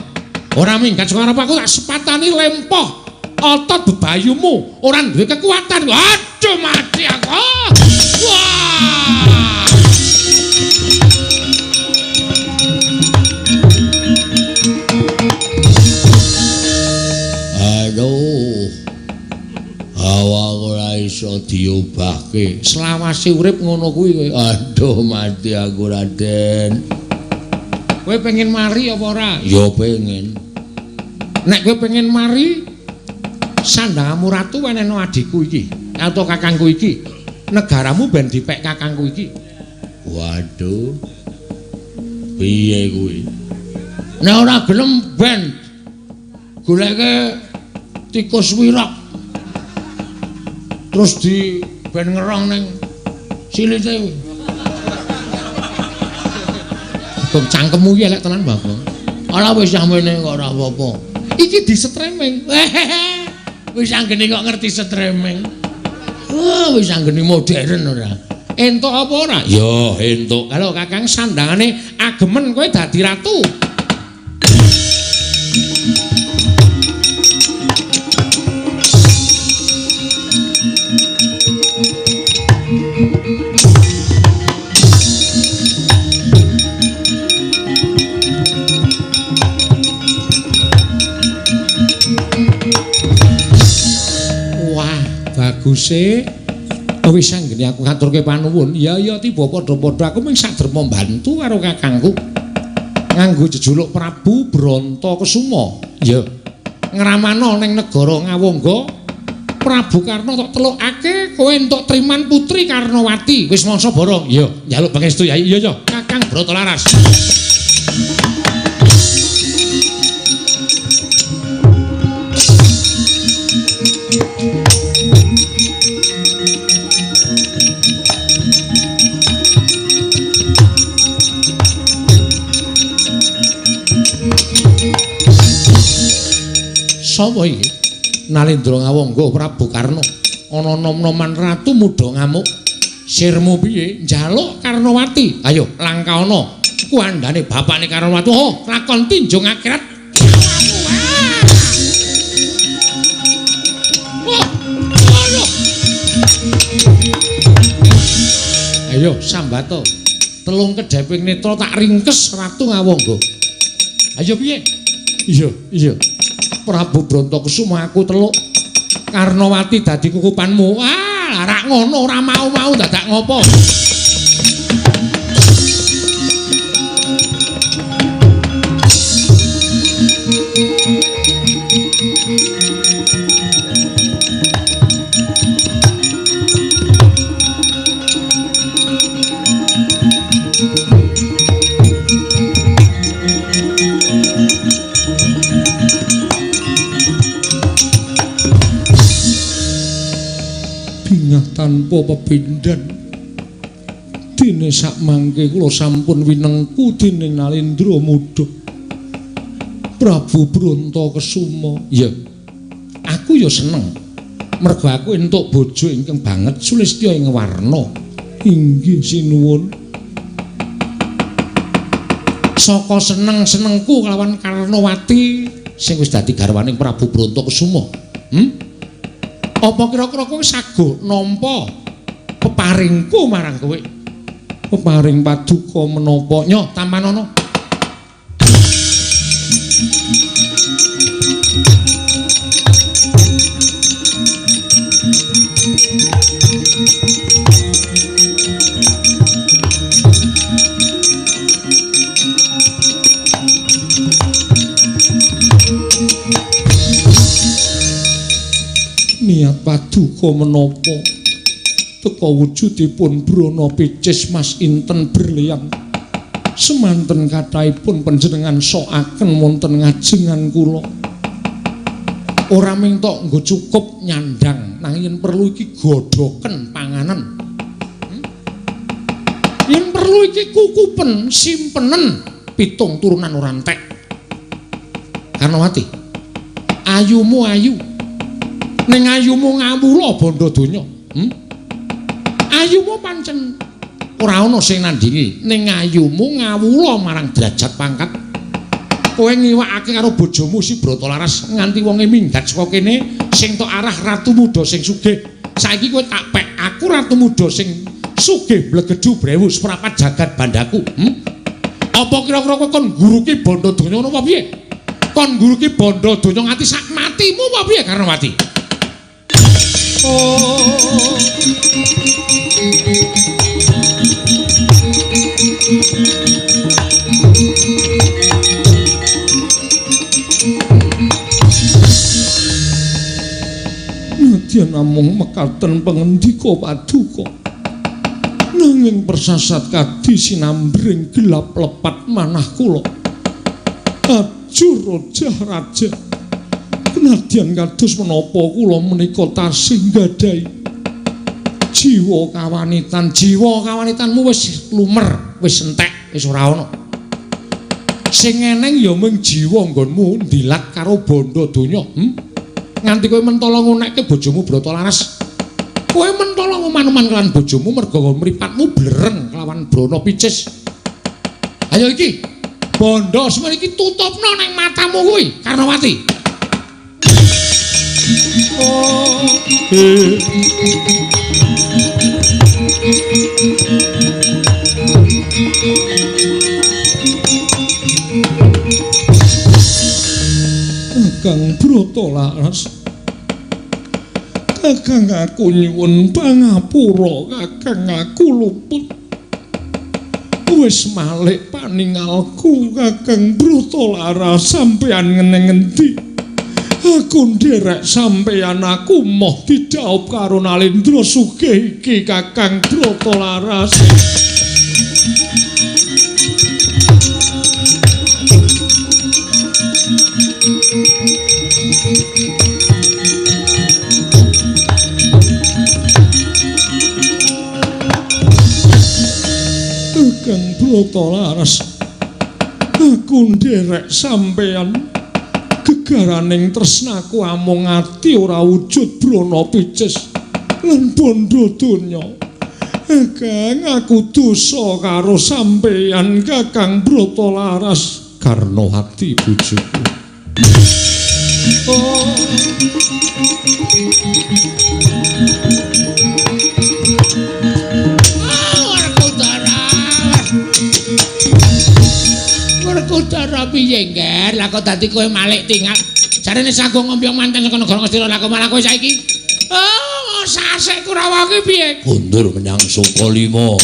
Ora minggat saka arep aku tak sepatani lempoh otot bebayumu, ora duwe kekuatan. Aduh mati aku. Wah. Aduh. Awak ora iso diobahke. Selawase urip ngono kuwi kowe. Aduh mati aku Raden. Kowe pengen mari apa ora? Ya pengen. Nek kowe pengen mari, sandhangamu ratu wenehno adhiku iki atau kakangku iki. Negaramu ben dipek kakangku iki. Waduh. Piye kuwi? Nek ora gelem ben goleke tikus wirok. Terus di ben ngerong ning silite kuwi. Bang cangkemmu iki elek tenan, Bagong. Ora wis samene kok ora apa-apa. Iki di streaming. Wis anggene kok ngerti streaming. Wah, wis anggene modern ora. Entuk apa ora? Ya, entuk. Kalau Kakang sandangane agemen kowe dadi ratu. Wah, baguse. Wis anggene aku ngaturke panuwun. Ya ya tiba padha-padha aku mung saderma mbantu karo kakangku. Nganggo jejuluk Prabu Branta Kesuma. Ya. Ngramana ning negara Ngawangga. Prabu Karna tok telukake kowe entuk triman putri Karnawati. Wis mangsa borong. Iya, njaluk pangestu Yai. Iya, iya, Kakang Brotolaras. Sapa iki? Nalendra Ngawangga Prabu Karna. Ana nom-noman ratu muda ngamuk. Sirmu piye? Njaluk Karnawati. Ayo langkaana. Kuandane bapakne Karnawati. Oh, lakon tinjung akhirat. Ayo sambato. Telung kedheping netra tak ringkes Ratu Ngawangga. Ayo piye? Iya, iya. Prabu Brontokusuma aku teluk Karnawati dadi kukupanmu. Ah, rak ngono ora mau-mau dadak ngopo. Tanpa pepindhan dene sakmangke kula sampun winengku dening Nalendra Muda Prabu Brontokusuma. Iya, aku ya seneng mergo aku entuk bojo ingkang banget sulistya ing warna. Inggih sinuwun. Saka seneng-senengku kelawan Karnawati sing wis dadi garwaning Prabu Brontokusuma. Apa kira-kira kowe saguh nampa peparingku marang kowe? Peparing paduka menapa? Nyo tampanana. Niat paduka menapa teka wujudipun Brana Picis Mas Inten Berlian. Semanten kathahipun panjenengan sokaken wonten ngajengan kula. Ora ming tok nggo cukup nyandang, nanging yen perlu iki godhoken panganan. Yen perlu iki kukupen simpenen pitung turunan ora entek. Karnawati, ayumu ayu. Ning ayumu ngawula bandha donya. Ayumu pancen ora ana sing nandingi. Ning ayumu ngawula marang derajat pangkat. Kowe ngiwakake karo bojomu si Bratalaras nganti wonge minggat saka kene sing tok arah ratu muda sing sugih. Saiki kowe tak pek aku ratu muda sing sugih blegedu brewu seprapat jagat bandaku. Apa kira-kira kowe kon ngguruki bandha donya ngono apa piye? Kon ngguruki bandha donya nganti sak matimu apa piye Karnawati? Oh. Nadyan namung mekaten pangendika paduka, nanging persasat kadi sinambring gelap lepat manah kula. Ajur rojah raja, nadyan kados menapa kula menika tasih nggadahi jiwa kawanitan. Jiwa kawanitanmu wis lumer, wis entek, wis ora ana. Sing eneng ya mung jiwa nggonmu ndilat karo bandha donya. Nganti kowe mentala ngunekke bojomu Bratalaras. Kowe mentala nguman-uman kelawan bojomu merga mripatmu blereng kelawan Brana Picis. Ayo iki, bandha semene iki tutupno ning matamu kuwi, Karnawati. Oh. Kakang Bratalaras, Kakang aku nyuwun pangapura, Kakang aku luput. Wis malik paningalku Kakang Bratalaras, sampeyan ngeneng-endi? Aku nderek sampeyan, aku moh didhaup karo Nalendra sugih iki Kakang Brata Laras. Kakang Brata Laras, aku nderek sampeyan. Gegaraning tresnaku amung ati ora wujud brana picis lan bondo donya. Kang, aku dosa karo sampeyan Kakang Brata Laras karna ati bojoku. Oh. Werkudara piye, Ngger? Lah kok dadi kowe malik tingat. Jarene sagung ngombyong manten saka negara Ngastina, lah kok malah kowe saiki. Oh, sasek Kurawa ki piye? Mundur menyang Sukalima.